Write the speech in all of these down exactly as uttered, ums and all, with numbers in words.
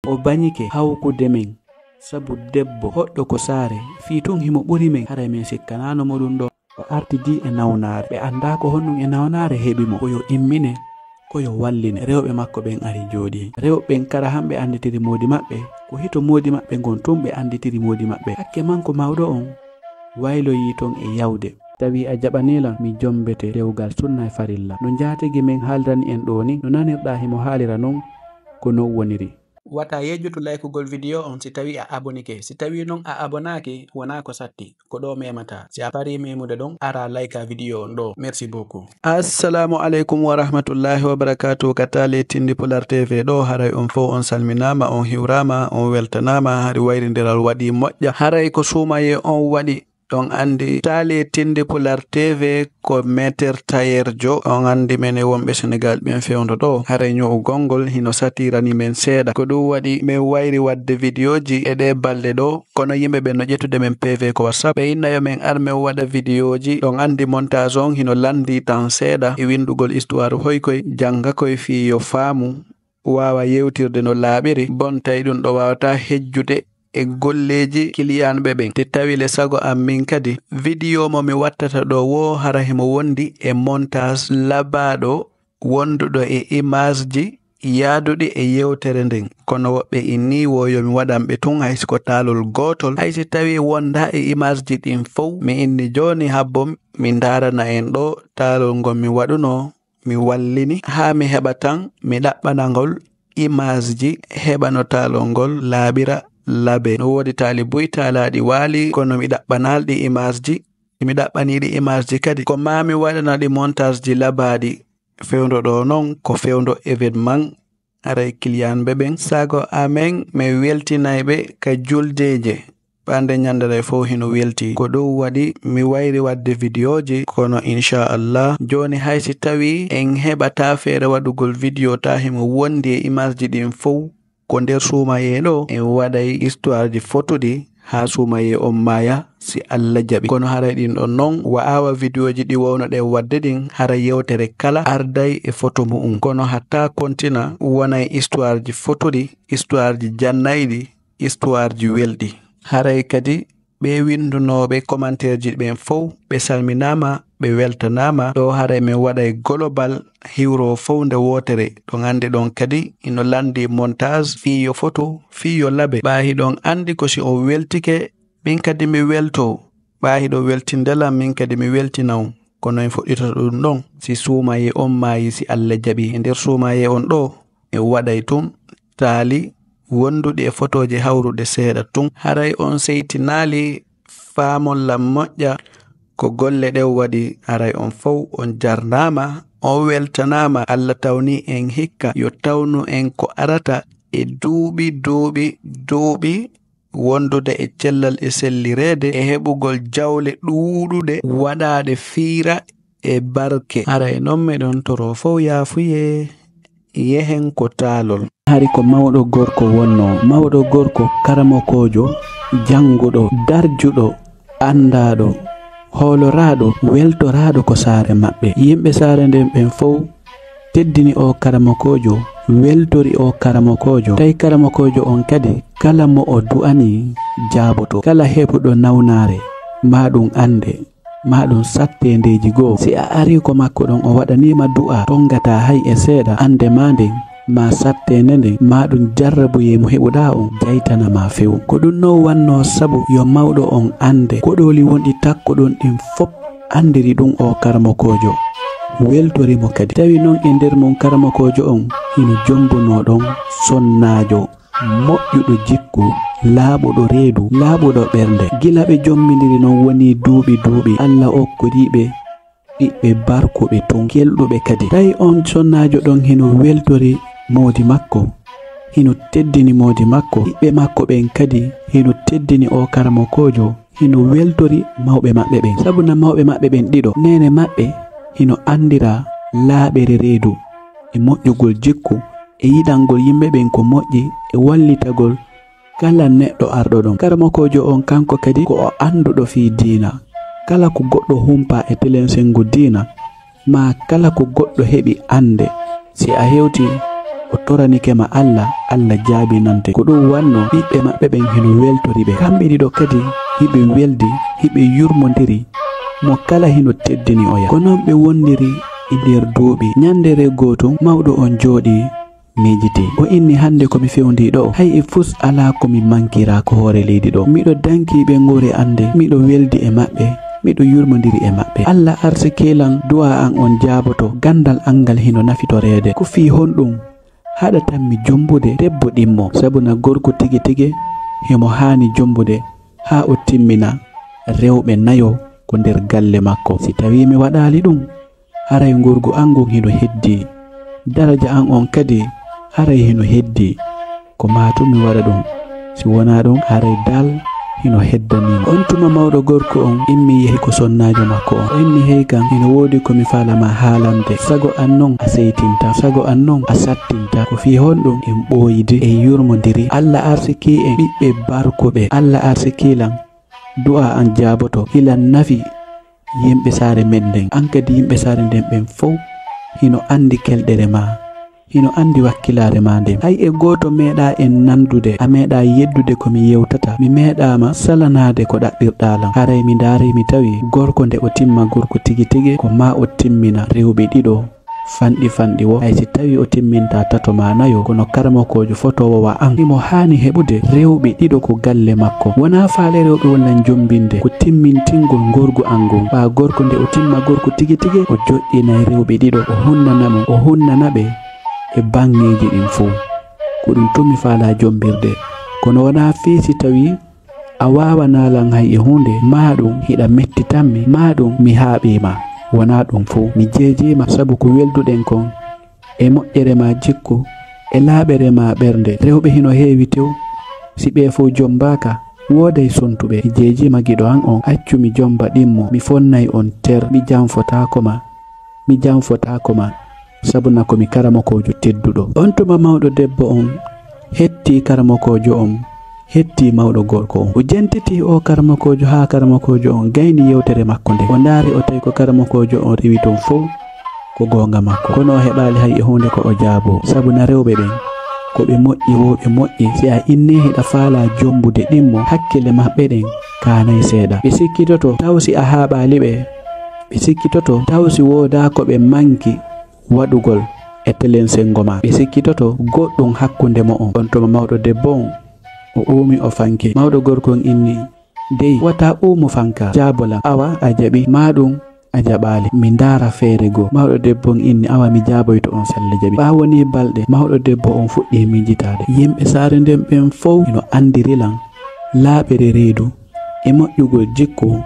O bañike hawkude men, sabu debbo hoɗɗo ko saare, fii tun himo ɓuri men, haray men sikkanaano mo ɗun ɗoo. O artidi e nawnaare, ɓe anndaa ko honɗun e nawnaare heɓi mo, ko yo immine, ko yo walline. Rewɓe makko ɓen ari jooɗii. Rewɓe ɓen kara han ɓe annditiri moodi maɓɓe, ko hito moodi maɓɓe ngon tun ɓe annditiri moodi maɓɓe. Hakke man ko mawɗo on wayloyii ton e yawde. Tawi a jaɓanii lan, mi jombete dewgal sunna e farilla. No njaatigi men haalirani en ɗoo ni, no nanirɗaa himo haalira non, ko non woniri. Wata yejjutu laykugol video on si tawi a abonike. Si tawi non a abonaaki, wonaa ko satti. Ko ɗoo memata. Si a parii memude ɗon, ara layka video on ɗoo. Merci beaucoup. Assalaamu aleykum wa rahmatullaahi wa barakaatuhu. Ka taale Tindi Pulaar T V ɗoo, haray on fow on salminaama, on hiwraama, on weltanaama. Hari wayrindiral waɗii moƴƴa. Haray ko suumayee on waɗi. On anndi taale Tindi Pulaar T V ko Meeter Tayeerjo. On anndi men e wonɓe Senegaal ɓen fewndo ɗoo. Haray ño'ugol ngol hino satirani men seeɗa. Ko ɗun waɗi men wayri waɗde videoji e ɗee balɗe ɗoo. Kono yimɓe ɓen no ƴettude men P V ko WhatsApp. Ɓe inna yo men ar men waɗa videoji. On anndi montage on hino lanndii tan seeɗa e winndugol histoire hoy koy, jannga koy fii yo faamu, waawa yewtirde no laaɓiri. Bon, tawi ɗun ɗoo waawataa hejjude e golleeji kiliyanɓe ɓen. Te tawi le sago an min kadi, video mo mi wattata ɗoo woo hara himo wondi e montage labaaɗo wonduɗo e imaaji yaaduɗi e yewtere nden. Kono woɓɓe innii woo yo mi waɗan ɓe tun hay si ko taalol gootol. Hay si tawii wondaa e imaaji ɗin fow, mi inni jooni habbo mi ndaarana en ɗoo taalol ngol mi waɗunoo, mi wallini haa mi heɓa tan mi ɗaɓɓana ngol imaasji, heɓa no taalol ngol laaɓira laabe. No woodi taali buy taalaaɗi waali, kono mi ɗaɓɓanaali ɗi imaasji. Mi ɗaɓɓanii ɗi imaasji kadi, ko maa mi waɗana ɗi montaasji labaaɗi. Fewndo ɗoo non ko fewndo evenman. Haray kiliyanɓe ɓen, sago amen, men weltinay ɓe ka juldeeje. Ɓannde ɲannderay fow hino weltii. Ko ɗun waɗi mi wayri waɗde videoji, kono inchallah, jooni hay si tawii en heɓataa feere waɗugol video taa himo wondi e imaasji ɗin fow, ko nder suumayee ɗoo, en waɗay histoire ji fotuɗi haa suumayee on maaya, si Alla jaɓi. Kono haray ɗin ɗon non, wa'awa videoji ɗi wawnoɗen waɗde ɗin, hara yewtere kala arday e foto mu'un. Kono hatta kontina wonay histoire ji fotuɗi, histoire ji jannayɗi, histoire ji welɗi. Haray kadi ɓee winndunooɓe commentaire ji ɓen fow, ɓe salminaama, ɓe weltanaama. Ɗoo haray men waɗay global hiwro fow nde wootere. Ɗon anndi ɗon kadi hino lanndii montage fii yo foto, fii yo laabe. Ɓaa hiɗon anndi ko si on weltike, min kadi mi weltoo. Ɓaa hiɗon weltinde lan, min kadi mi weltina on. Kono en fuɗɗitoto ɗun ɗon si suumayee on maayii, si Alla jaɓii. E nder suumayee on ɗoo, en waɗay tun taali wonduɗi e fotooji hawruɗe seeɗa tun. Haray on seytinaali, faamon lan moƴƴa ko golle ɗen waɗi. Haray on fow on jarnaama, on weltanaama. Alla tawni en hikka, yo tawnu en ko arata e duuɓi, duuɓi, duuɓi wondude e cellal e sellireede e heɓugol jawle ɗuuɗuɗe waɗaaɗe fiira e barke. Haray non meɗon toroo fow yaafuyee, yehen ko taalol. Hari ko mawɗo gorko wonnoo, mawɗo gorko karamokoojo, jannguɗo, darjuɗo, anndaaɗo, hooloraaɗo, weltoraaɗo ko saare maɓɓe. Yimɓe saare nden ɓen fow teddini oo karamokoojo, weltori oo karamokoojo. Tawi karamokoojo on kadi, kala mo o du'anii, jaaboto. Kala heɓuɗo nawnaare, maa ɗun annde, maa ɗun satteendeeji goo. Si a arii ko makko ɗon, o waɗanii ma du'aa, tonngataa hay e seeɗa, annde maa nden, maa satteende nden, maa ɗun jarrabuyee mo heɓuɗaa on, jaytana ma few. Ko ɗun non wannoo sabu yo mawɗo on annde koɗooli wonɗi takkuɗon ɗin fow. Anndiri ɗun oo karamokoojo, weltori mo kadi. Tawi non e nder mun karamokoojo on hino jombunoo ɗon sonnaajo moƴƴuɗo jikku, laaɓuɗo reedu, laaɓuɗo ɓernde. Gila ɓe jombindiri non wonii duuɓi duuɓi, Alla okkorii ɓe ɓiɓɓe barkuɓe tun, kelɗuɓe kadi. Tawi on sonnaajo ɗon hino weltori moodi makko, hino teddini moodi makko, ɓiɓɓe makko ɓen kadi hino teddini oo karamokoojo, hino weltori mawɓe maɓɓe ɓen. Sabu na mawɓe maɓɓe ɓen ɗiɗo, neene maɓɓe hino anndiraa laaɓere reedu e moƴƴugol jikku e yiɗangol yimɓe ɓen ko moƴƴi e wallitagol kala neɗɗo arɗo ɗon. Karamokoojo on kanko kadi ko o annduɗo fii diina. Kala ko goɗɗo humpaa e telensengu diina, maa kala ko goɗɗo heɓi annde, si a hewtii O toranike ma Alla, Alla jaabinante. Ko ɗun wannoo, ɓiɓɓe maɓɓe ɓen hino weltori ɓe. Kamɓe ɗiɗo kadi hiɓe weldi, hiɓe yurmondiri. Mo kala hino teddini oya. Ko non ɓe wondiri e nder duuɓi. Ɲannde reggoo tun, mawɗo on jooɗii, miijitii. O inni, "Hannde ko mi fewndii ɗoo. Hay e fus alaa ko mi mankiraa ko hoore leydi ɗoo. Miɗo dankii ɓe nguure an nden. Miɗo weldi e maɓɓe. Miɗo yurmondiri e maɓɓe. Alla arsikii lan, du'aa an on jaaboto. Ganndal an ngal hino nafitoreede." Ko fii honɗun haɗatammi jombude debbo ɗimmo? Sabuna gorko tigi tigi himo haani jombude haa o timmina rewɓe nayo ko nder galle makko. Si tawii mi waɗaali ɗun, haray ngorgu an ngun hino heddii, daraja an on kadi haray hino heddii. Ko maa tun mi waɗa ɗun, si wonaa ɗun, haray dal hino heddanii mi. On tuma mawɗo gorko on immii yehi ko sonnaajo makko on. O inni, "Hey kan, hino woodi ko mi faalaa ma haalande. Sago an non a seytinta, sago an non a sattinta. Ko fii honɗun en ɓooyidi, en yurmondiri? Alla arsikii en ɓiɓɓe barkuɓe. Alla arsikii lan, du'aa an jaaboto. Hilan nafi yimɓe saare men nden. An kadi yimɓe saare nden ɓen fow hino anndi kelɗere maa. Hino anndi wakkilaare maa nden. Hay e gooto meeɗaa en nanndude. A meeɗaa yeddude ko mi yewtata. Mi meeɗaa ma salanaade ko ɗaɓɓirɗaa lan. Haray mi ndaarii mi tawi gorko nde o timma gorko tigi tigi, ko maa o timmina rewɓe ɗiɗo fanɗi fanɗi woo. Hay si tawii o timmintaa tato maa nayo, kono karamokoojo fotoowo wa an, himo haani heɓude rewɓe ɗiɗo ko galle makko. Wonaa faale rewɓe won lan jombinde, ko timmintingol ngorgu an ngun. Ɓaa gorko nde o timma gorko tigi tigi, o joɗɗinay rewɓe ɗiɗo, o hunnana mo, o hunnana ɓe e baŋŋeeji ɗin fow. Ko ɗun tun mi faalaa jombirde. Kono wonaa fii si tawii a waawanaa lan hay e huunde, maa ɗun hiɗa mettitammi, maa ɗun mi haaɓii ma. Wonaa ɗun fow, mi jeejii ma sabu ko welduɗen kon e moƴƴere maa jikku, e laaɓere maa ɓernde. Rewɓe hino heewi tew, si ɓe fow jombaaka, wooday suntuɓe. Mi jeejii ma giɗo an on, accu mi jomba ɗimmo, mi fonnay on ter, mi janfotaako ma. Mi janfotaako ma, sabuna ko mi karamokoojo tedduɗo. On tuma mawɗo debbo on hettii karamokoojo on, hettii mawɗo gorko on. O jentitii oo karamokoojo haa karamokoojo on gayni yewtere makko nden. O ndaari, o tawi ko karamokoojo on riiwi ton fow ko goonga makko. Kono o heɓaali hay e huunde ko o jaaboo, sabuna rewɓe ɓen ko ɓe moƴƴi woo ɓe moƴƴi. Si a innii hiɗa faalaa jombude ɗimmo, hakkille maɓɓe ɗen kaanay seeɗa. Ɓe sikkitoto taw si a haaɓaali ɓe. Ɓe sikkitoto taw si woodaa ko ɓe manki waɗugol e telensengo maa. Ɓe sikkitoto goɗɗun hakkunde mo'on. On tuma mawɗo debbo on, o uumi, o fanki. Mawɗo gorko on inni, "Dey, wata uumu fanka, jaabo lan. Awa a jaɓi, maa ɗun a jaɓaali. Mi ndaara feere goo." Mawɗo debbo on inni, "Awa mi jaaboyto on sella jaɓi." Ɓaawo nii balɗe, mawɗo debbo on fuɗɗii miijitaade. Yimɓe saare nden ɓen fow hino andiri lan laaɓere reedu e moƴƴugol jikku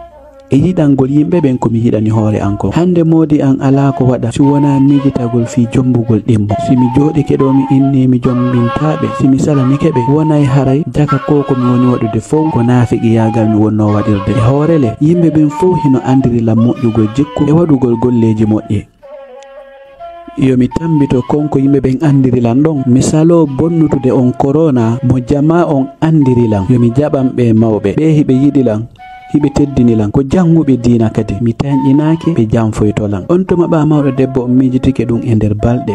e yiɗangol yimɓe ɓen ko mi yiɗani hoore an kon. Hande moodi an alaa ko waɗa si wonaa miijitagol fii jombugol ɗimmo. Si mi jooɗike ɗoo mi innii mi jombintaa ɓe, si mi salanike ɓe, wonay haray jaka ko ko mi woni waɗude fow ko naafiqiyaagal mi wonnoo waɗirde. E hoore le, yimɓe ɓen fow hino andiri lan moƴƴugol jikku e waɗugol golleeji moƴƴi. Yo mi tambito kon ko yimɓe ɓen andiri lan ɗon. Mi saloo bonnutude on korona mo jamaa on andiri lan. Yo mi jaɓan ɓee mawɓe. Ɓee hiɓe yiɗi lan, hiɓe teddini lan. Ko janguɓe diina kadi. Mi tanƴinaaki ɓe janfoyto lan. On tuma ɓaa mawɗo debbo on miijitike ɗun e nder balɗe.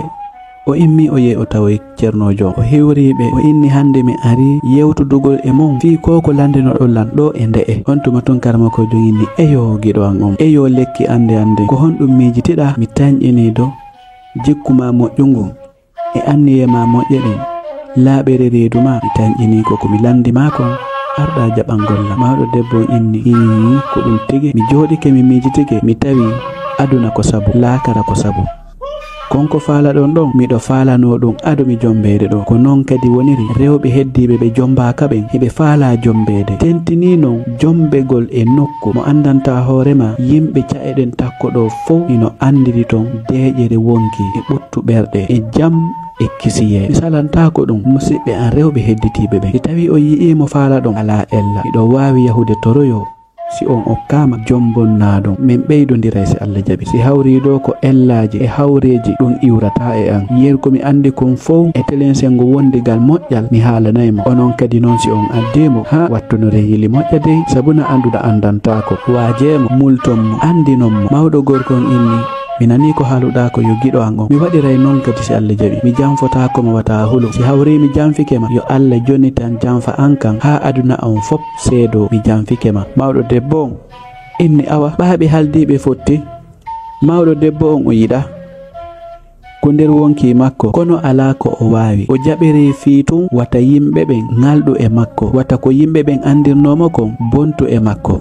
O immii o yehi o tawoyi Ceernoojo on. O hiwrii ɓe, o inni, "Hande mi arii yewtudugol e mon fii ko ko landinoɗon lan ɗoo e nde'e." On tuma tun karamokoojo on inni, "Eyoo, giɗo an on. Eyoo, lekki an nden. Ko honɗun miijitiɗaa?" Mi tanƴinii dow jikku maa moƴƴungu e anniyee maa moƴƴe ɗen, laaɓere reedu maa. Mi tanƴinii ko ko mi landi maa kon, arɗaa jaɓangol lan. Mawɗo debbo on inni, "Hii, ko ɗun tigi." Mi jooɗike, mi miijitike, mi tawi aduna ko sabu, laakara ko sabu. Kon ko faalaɗon ɗon, miɗo faalanoo ɗun ado mi jombeede ɗoo. Ko non kadi woniri rewɓe heddiiɓe ɓe jombaaka ɓen, hiɓe faalaa jombeede. Tentinii non jombegol e nokku mo andantaa hoore maa, yimɓe ca'e ɗen takko ɗoo fow hino andiri ton deeƴere wonki e ɓuttu ɓerɗe e jam e kisiyee. Mi salantaako ɗun, musiɓɓe an rewɓe hedditiiɓe ɓen. Si tawii on yi'ii mo faalaɗon, alaa ella, miɗo waawi yahude toroyoo. Si on okkaama, jombonnaa ɗun. Men ɓeydondiray si Alla jaɓi. Si hawrii ɗoo ko ellaaji e hawreeji, ɗun iwrataa e an. Yer ko mi andi kon fow e telensengo wondigal moƴƴal, mi haalanay mo. Onon kadi non, si on addii mo, haa wattunoren yili moƴƴa dey, sabuna aduna andantaako. Waajee mo, multon mo, andinon mo. Mawɗo gorko on inni, Mi nanii ko haaluɗaa ko yo giɗo an on. Mi waɗiray non kadi si Alla jaɓi. Mi janfotaako ma wata a hulo. Si hawrii mi janfike ma, yo Alla jonitan janfa an kan haa aduna on fop seedoo mi janfike ma. Mawɗo debbo on inni, awa, ɓaaɓe haldiiɓe fotti. Mawɗo debbo on o yiɗaa ko nder wonkii makko, kono alaa ko o waawi. O jaɓirii fii tun wata yimɓe ɓen ŋalɗu e makko, wata ko yimɓe ɓen andirnoo mo kon bontu e makko.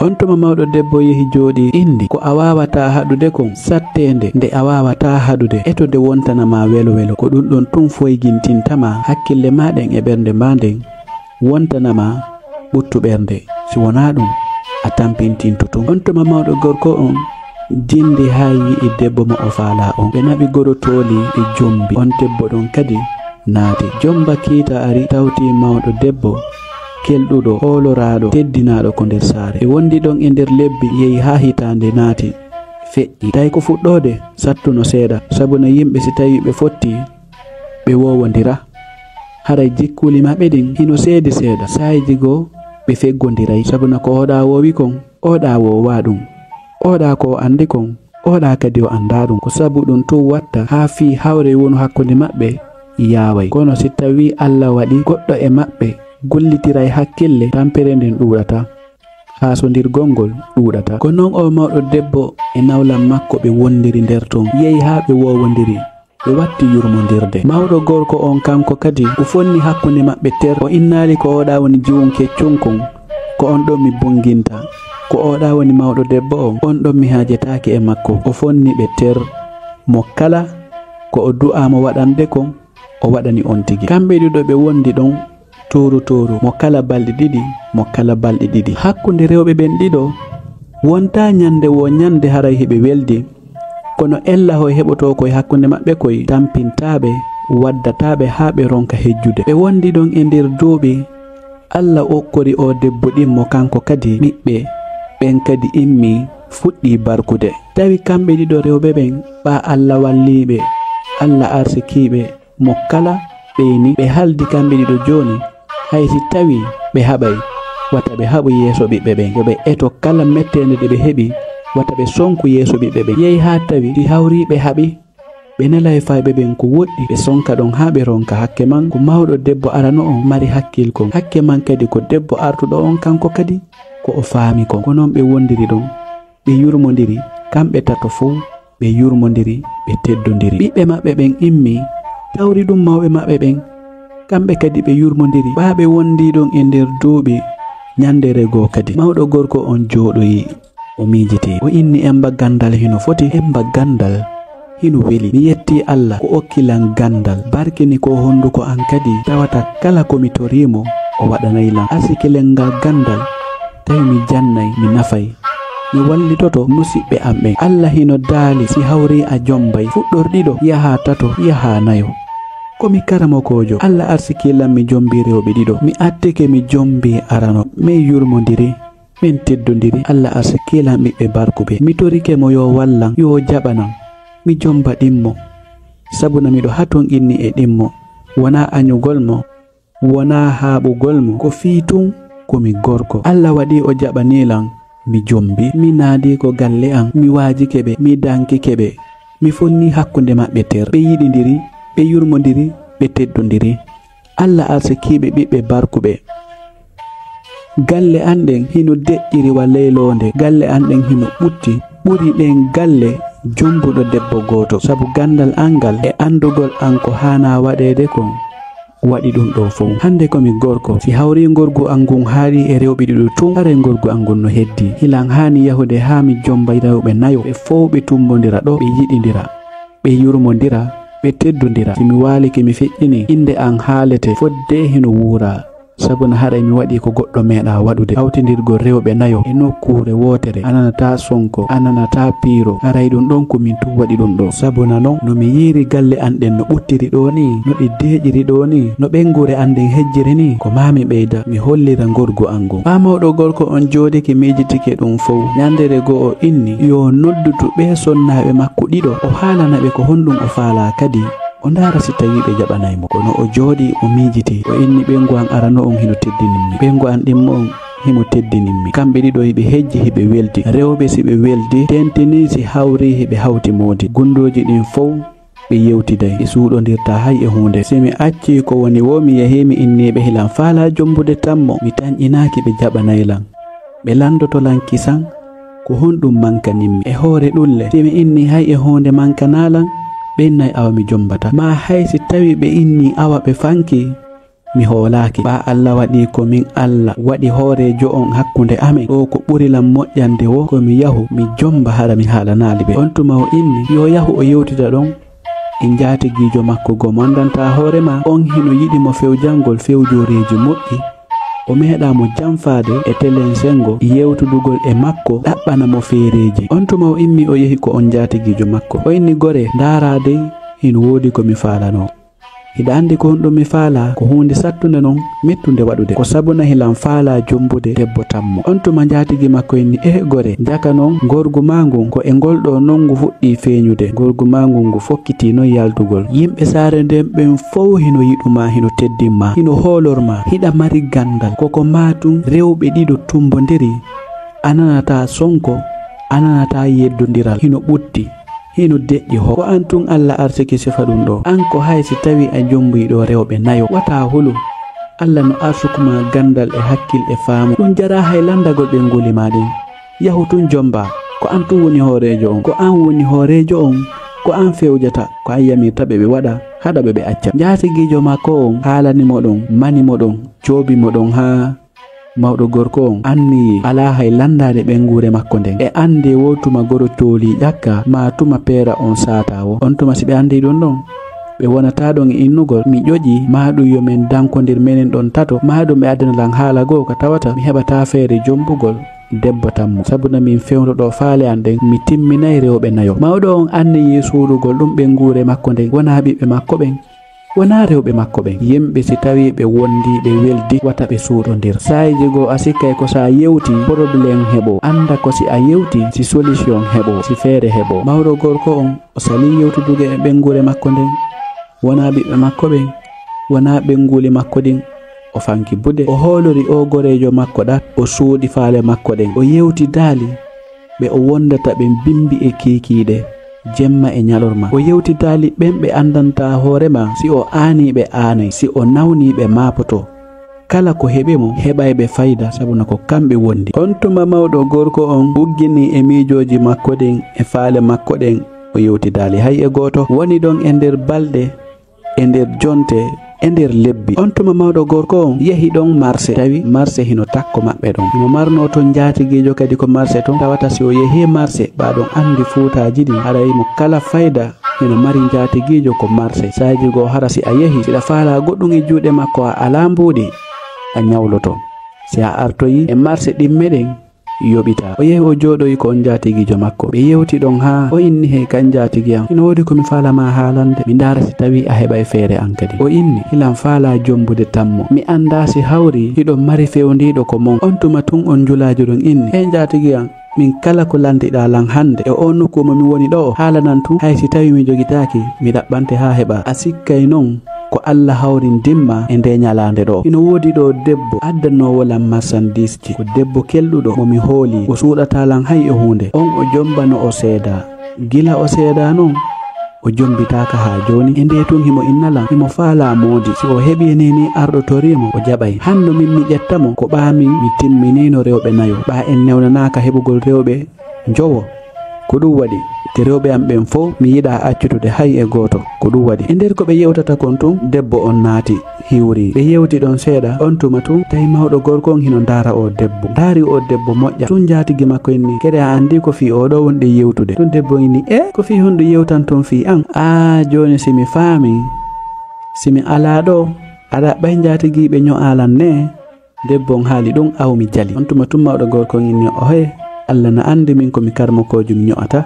On tuma mawɗo debbo yehi jooɗii inni, ko a waawataa haɗude kon, satteende nde a waawataa haɗude, eto nde wontana maa welo-welo. Ko ɗun ɗon tun foygintinta maa hakkille maa ɗen e ɓernde maa nden, wontana maa ɓuttu ɓernde. Si wonaa ɗun, a tampintinto tun. On tuma mawɗo gorko on jindi haa yi'i debbo mo o faalaa on. Ɓe naɓi goro tooli, ɓe jombi. On debbo ɗon kadi naati. Jomba kiita ari, tawti mawɗo debbo kelɗuɗo, hooloraaɗo, teddinaaɗo ko nder saare. Ɓe wondi ɗon e nder lebbi, yehi haa hitaande naati, feƴƴi. Tawi ko fuɗɗoode, sattuno seeɗa, sabu no yimɓe si tawii ɓe fotti, ɓe woowondira. Haray jikkuuli maɓɓe ɗin hino seedi seeɗa. Saa'iiji goo ɓe feggondiray, sabu no ko ooɗaa woowi kon, ooɗaa woowaa ɗun. Ooɗaa ko o anndi kon, ooɗaa kadi o anndaa ɗun. Ko sabu ɗun tun watta haa fii hawre wonu hakkunde maɓɓe yaaway. Kono si tawii Alla waɗii goɗɗo e maɓɓe gollitiray hakkille, tampere nden ɗuuɗataa, haasondirgol ngol ɗuuɗataa. Ko non oo mawɗo debbo e nawlam makko ɓe wondiri nder ton, yehi haa ɓe woowondiri. Ɓe watti yurmondirde. Mawɗo gorko on kanko kadi, o fonni hakkunde maɓɓe ter. O innaali ko ooɗaa woni jiwun keccun kon, ko on ɗon mi bunginta. Ko ooɗaa woni mawɗo debbo on, on ɗon mi haajetaake e makko. O fonni ɓe ter. Mo kala ko o du'aa mo waɗande kon, o waɗani on tigi. Kamɓe ɗiɗo ɓe wondi ɗon tuuru-tuuru, mo kala balɗe ɗiɗi, mo kala balɗe ɗiɗi. Hakkunde rewɓe ɓen ɗiɗo, wontaa ɲande woo ɲande haray hiɓe weldi, kono ella hoy heɓotoo koy hakkunde maɓɓe koy, tampintaa ɓe, waddataa ɓe haa ɓe ronka hejjude. Ɓe wondi ɗon e nder duuɓi, Alla okkori oo debbo ɗimmo, kanko kadi ɓiɓɓe ɓen kadi immii, fuɗɗii barkude. Tawi kamɓe ɗiɗo rewɓe ɓen, ɓaa Alla wallii ɓe, Alla arsikii ɓe, mo kala ɓeyni. Ɓe haldi kamɓe ɗiɗo jooni, hay si tawii ɓe haɓay, wata ɓe haɓu yeeso ɓiɓɓe ɓen. Yo ɓe eto kala metteende nde ɓe heɓi, wata ɓe sonku yeeso ɓiɓɓe ɓen. Yehi haa tawi si hawrii ɓe haɓi, ɓe nelay fayɓe ɓen ko woɗɗi, ɓe sonka ɗon haa ɓe ronka. Hakke man ko mawɗo debbo arano on mari hakkil kon. Hakke man kadi ko debbo artuɗo on kanko kadi ko o faami kon. Ko non ɓe wondiri ɗon. Ɓe yurmondiri, kamɓe tato fow, ɓe yurmondiri, ɓe teddondiri. Ɓiɓɓe maɓɓe ɓen immii, tawri ɗun mawɓe maɓɓe ɓen. Kamɓe kadi ɓe yurmondiri, ɓaa ɓe wondi ɗon e nder duuɓi. Ɲandeere goo kadi, mawɗo gorko on jooɗoyi, o miijitii. O inni, Emmba ganndal hino foti, emmba ganndal hino weli. Mi yettii Alla ko okki lan ganndal, barkini ko honduko an kadi, tawata kala ko mi torii mo, o waɗanay lan. Arsikilel ngal ganndal, tawi mi jannay, mi nafay. Mi wallitoto musiɓɓe am ɓen. Alla hino daali, si hawrii a jombay, fuɗɗor ɗiɗo, yahaa tato, yahaa nayo. Ko mi karamokoojo, Alla arsikii lan mi jombii rewɓe ɗiɗo. Mi attike mi jombii arano, men yurmondiri, men teddondiri. Alla arsikii lan ɓiɓɓe barkuɓe. Mi torike mo yo wallan, yo jaɓanan. Mi jomba ɗimmo, sabuna miɗo hatonqinni e ɗimmo. Wonaa aɲugol mo, wonaa haaɓugol mo, ko fii tun ko mi gorko. Alla waɗii o jaɓanii lan, mi jombii. Mi naadii ko galle an, mi waajike ɓe, mi dankike ɓe. Mi fonnii hakkunde maɓɓe ter. Ɓe yiɗindiri, ɓe yurmondiri, ɓe teddondiri. Alla arsikii ɓe ɓiɓɓe barkuɓe. Galle an ɗen hino deƴƴiri wa ley loonde. Galle an ɗen hino ɓutti, ɓuri ɗen galle jombuɗo debbo gooto. Sabu ganndal an ngal e anndugol an ko haanaa waɗeede kon, waɗi ɗun ɗoo fow. Hannde ko mi gorko, si hawrii ngorgu an ngun haaɗii e rewɓe ɗiɗo tun, haray ngorgu an ngun no heddii. Hilan haani yahude haa mi jomba rewɓe nayo, ɓe fow ɓe tumbondira ɗoo, ɓe yiɗindira, ɓe yurmondira, ɓe teddondira. Si mi waalike mi feƴƴinii, innde an haalete fodde hino wuuraa. Sabu no haray mi waɗii ko goɗɗo meeɗaa waɗude, hawtindirgol rewɓe nayo e nokkuure wootere. A nanataa sonko, a nanataa piiro. Haray ɗun ɗon ko min tun waɗi ɗun ɗoo. Sabuna non, no mi yi'iri galle an ɗen no ɓuttiri ɗoo nii, no ɗi deeƴiri ɗoo nii, no ɓeynguure an nden hejjiri nii, ko maa mi ɓeyda, mi hollira ngorgu an ngun. Ɓaa mawɗo gorko on jooɗike miijitike ɗun fow. Ɲandeere goo o inni, yo noddudu ɓee sonnaaɓe makko ɗiɗo, o haalana ɓe ko honɗun o faalaa kadi. O ndaara si tawii ɓe jaɓanay mo. Kono o jooɗii, o miijitii. O inni, ɓeyngu an arano on hino teddinimmi. Ɓeyngu an ɗimmo on himo teddinin mi. Kamɓe ɗiɗo hiɓe hejji, hiɓe weldi. Rewɓe si ɓe weldi, tentinii si hawrii, hiɓe hawti moodi. Gundooji ɗin fow ɓe yewtiday, ɓe suuɗondirtaa hay e huunde. Si mi accii ko woni woo, mi yahii mi innii ɓe hilan faalaa jombude tammo, mi tanƴinaaki ɓe jaɓanay lan. Ɓe landoto lan kisan, ko honɗun mankanin mi? E hoore ɗun le, si mi innii hay e huunde mankanaa lan, ɓe innay awa mi jombataa. Maa hay si tawii ɓe innii awa ɓe fankii, mi hoolaaki. Ɓaa Alla waɗii ko min Alla waɗi hooreejo on hakkunde amen, ɗoo ko ɓuri lan moƴƴande woo ko mi yahu mi jomba hara mi haalanaali ɓe. On tuma o inni yo yahu o yewtida ɗon e njaatigiijo makko goo mo anndantaa hoore maa, on hino yiɗi mo fewjangol fewjooreeji moƴƴi. O meeɗaa mo janfaade e telen sengo yewtudugol e makko ɗaɓɓana mo feereeji. On tuma o immii o yehi ko on njaatigiijo makko. O inni, "Goree, ndaaraa dey, hino woodi ko mi faalanoo." Hiɗa anndi ko honɗun mi faalaa? Ko huunde sattunde non, mettunde waɗude. Ko sabuna hilan faalaa jombude debbo tammo. On tuma njaatigi makko inni, "Eh, goree, jaka non, ngorgu maa ngun ko e ngol ɗoo non ngu fuɗɗii feeñude." Ngorgu maa ngun ngu fokkitii non yaltugol. Yimɓe saare nden ɓen fow hino yiɗu maa, hino teddin maa, hino hoolor maa, hiɗa mari ganndal. Ko ko maa tun rewɓe ɗiɗo tumbondiri, a nanataa sonko, a nanataa yeddondiral, hino ɓutti. Hino deƴƴi ho. Ko an tun Alla arsiki sifa ɗun ɗoo. An ko hay si tawii a jombii ɗoo rewɓe nayo, wata a hulu. Alla no arsuku maa ganndal e hakkil e faamu. Ɗun jaraa hay lanndagol ɓeynguuli maa ɗin. Yahu tun jombaa. Ko an tun woni hooreejo on. Ko an woni hooreejo on. Ko an fewjata. Ko an yamirta ɓe ɓe waɗa, haɗa ɓe ɓe acca. Njaatigiijo makko on haalani mo ɗun, mani mo ɗun, joobi mo ɗun haa Mawɗo gorko on anniyii alaa hay lanndaade ɓeynguure makko nden. E anndee woo tuma goro coolii ƴakka, maa tuma peera on saataa woo. On tuma si ɓe anndii ɗun ɗon, ɓe wonataa ɗon e innugol, mi ƴoƴii, maa ɗun yo men dankondir menen ɗon tato, maa ɗun ɓe addana lan haala goo ka tawata mi heɓataa feere jombugol debbo tammo. Sabuna min fewndo ɗoo faale an ɗen, mi timminay rewɓe nayo. Mawɗo on anniyii suuɗugol ɗun ɓeynguure makko nden, wonaa ɓiɓɓe makko ɓen. Wonaa rewɓe makko ɓen. Yimɓe si tawii ɓe wondii, ɓe weldii, wata ɓe suuɗondir. Saa'iiji goo a sikkay ko si a yewtii, porobuleem heɓoo. Annda ko si a yewtii, si solisiyong heɓoo, si feere heɓoo. Mawɗo gorko on, o salii yewtudugo e ɓeynguure makko nden. Wonaa ɓiɓɓe makko ɓen, wonaa ɓeynguuli makko ɗin. O fanki buɗe. O hoolori oo goreejo makko ɗat, o suuɗi faale makko ɗen. O yewtidaali ɓe o wondata ɓen bimbi e kiikiiɗe, jemma e ɲalorma. O yewtidaali ɓen ɓe anndantaa hoore maa, si o aanii ɓe aanay, si o nawnii ɓe maapoto. Kala ko heɓi mo, heɓay ɓe fayda, sabuna ko kamɓe wondi. On tuma mawɗo gorko on ugginii e miijooji makko ɗin, e faale makko ɗen, o yewtidaali hay e gooto. Woni ɗon e nder balɗe, e nder jonte, e nder lebbi. On tuma mawɗo gorko on yehi ɗon marse, tawi marse hino takko maɓɓe ɗon. Himo marnoo ton njaatigiijo kadi ko marse ton, tawata si o yehii marse, ɓaa ɗon anndi fuutaaji ɗin, haray mo kala fayda hino mari njaatigiijo ko marse. Saa'iiji goo hara si a yehii, si ɗa faalaa goɗɗun e juuɗe makko, a alaa mbuuɗi, a ɲawloto. Si a artoyii e marse ɗimme ɗen, yoɓitaa. O yehi o jooɗoyi ko on njaatigiijo makko. Ɓe yewti ɗon haa o inni, "Hey kan njaatigi an, hino woodi ko mi faalaa ma haalande. Mi ndaara si tawii a heɓay feere an kadi." O inni, "Hilan faalaa jombude tammo. Mi anndaa si hawri hiɗon mari fewndiiɗo ko mon." On tuma tun on njulaajo ɗon inni, "Hey njaatigi an, min kala ko landiɗaa lan hande e oo nokku mo mi woni ɗoo, haalanan tun, hay si tawii mi jogitaaki, mi ɗaɓɓante haa heɓaa. A sikkay non ko Alla hawrindin ma e ndee ɲalaande ɗoo. Hino woodi ɗoo debbo addanoowo lan marsandiisji. Ko debbo kelɗuɗo mo mi hoolii. O suuɗataa lan hay e huunde. On o jomba no o seedaa. Gila o seedaa non, o jombitaaka haa jooni. E ndee tun himo inna lan, himo faalaa moodi. Si o heɓii nii nii arɗo torii mo, o jaɓay. Hanno min mi ƴetta mo, ko ɓaa min mi timminiino rewɓe nayo. Ɓaa en newnanaaka heɓugol rewɓe njowo. Ko ɗun waɗi, te rewɓe an ɓen fow, mi yiɗaa accutude hay e gooto. Ko ɗun waɗi." E nder ko ɓe yewtata kon tun, debbo on naati, hiwri. Ɓe yewti ɗon seeɗa, on tuma tun, tawi mawɗo gorko on hino ndaara oo debbo. Ndaari oo debbo moƴƴa. Tun njaatigi makko inni, "Kadi a anndi ko fii oo ɗoo wonɗen yewtude." Tun debbo on inni, "E, ko fii honɗun yewtanton fii an? Aa, jooni si mi faamii, si mi alaa ɗoo, a ɗaɓɓay njaatigiiɓe ɲo'aa lan nee?" Debbo on haali ɗun, aw mi jali. On tuma tun mawɗo gorko on inni, "Ohoye, Alla na anndi min ko mi karmokoojo mi ɲo'ata.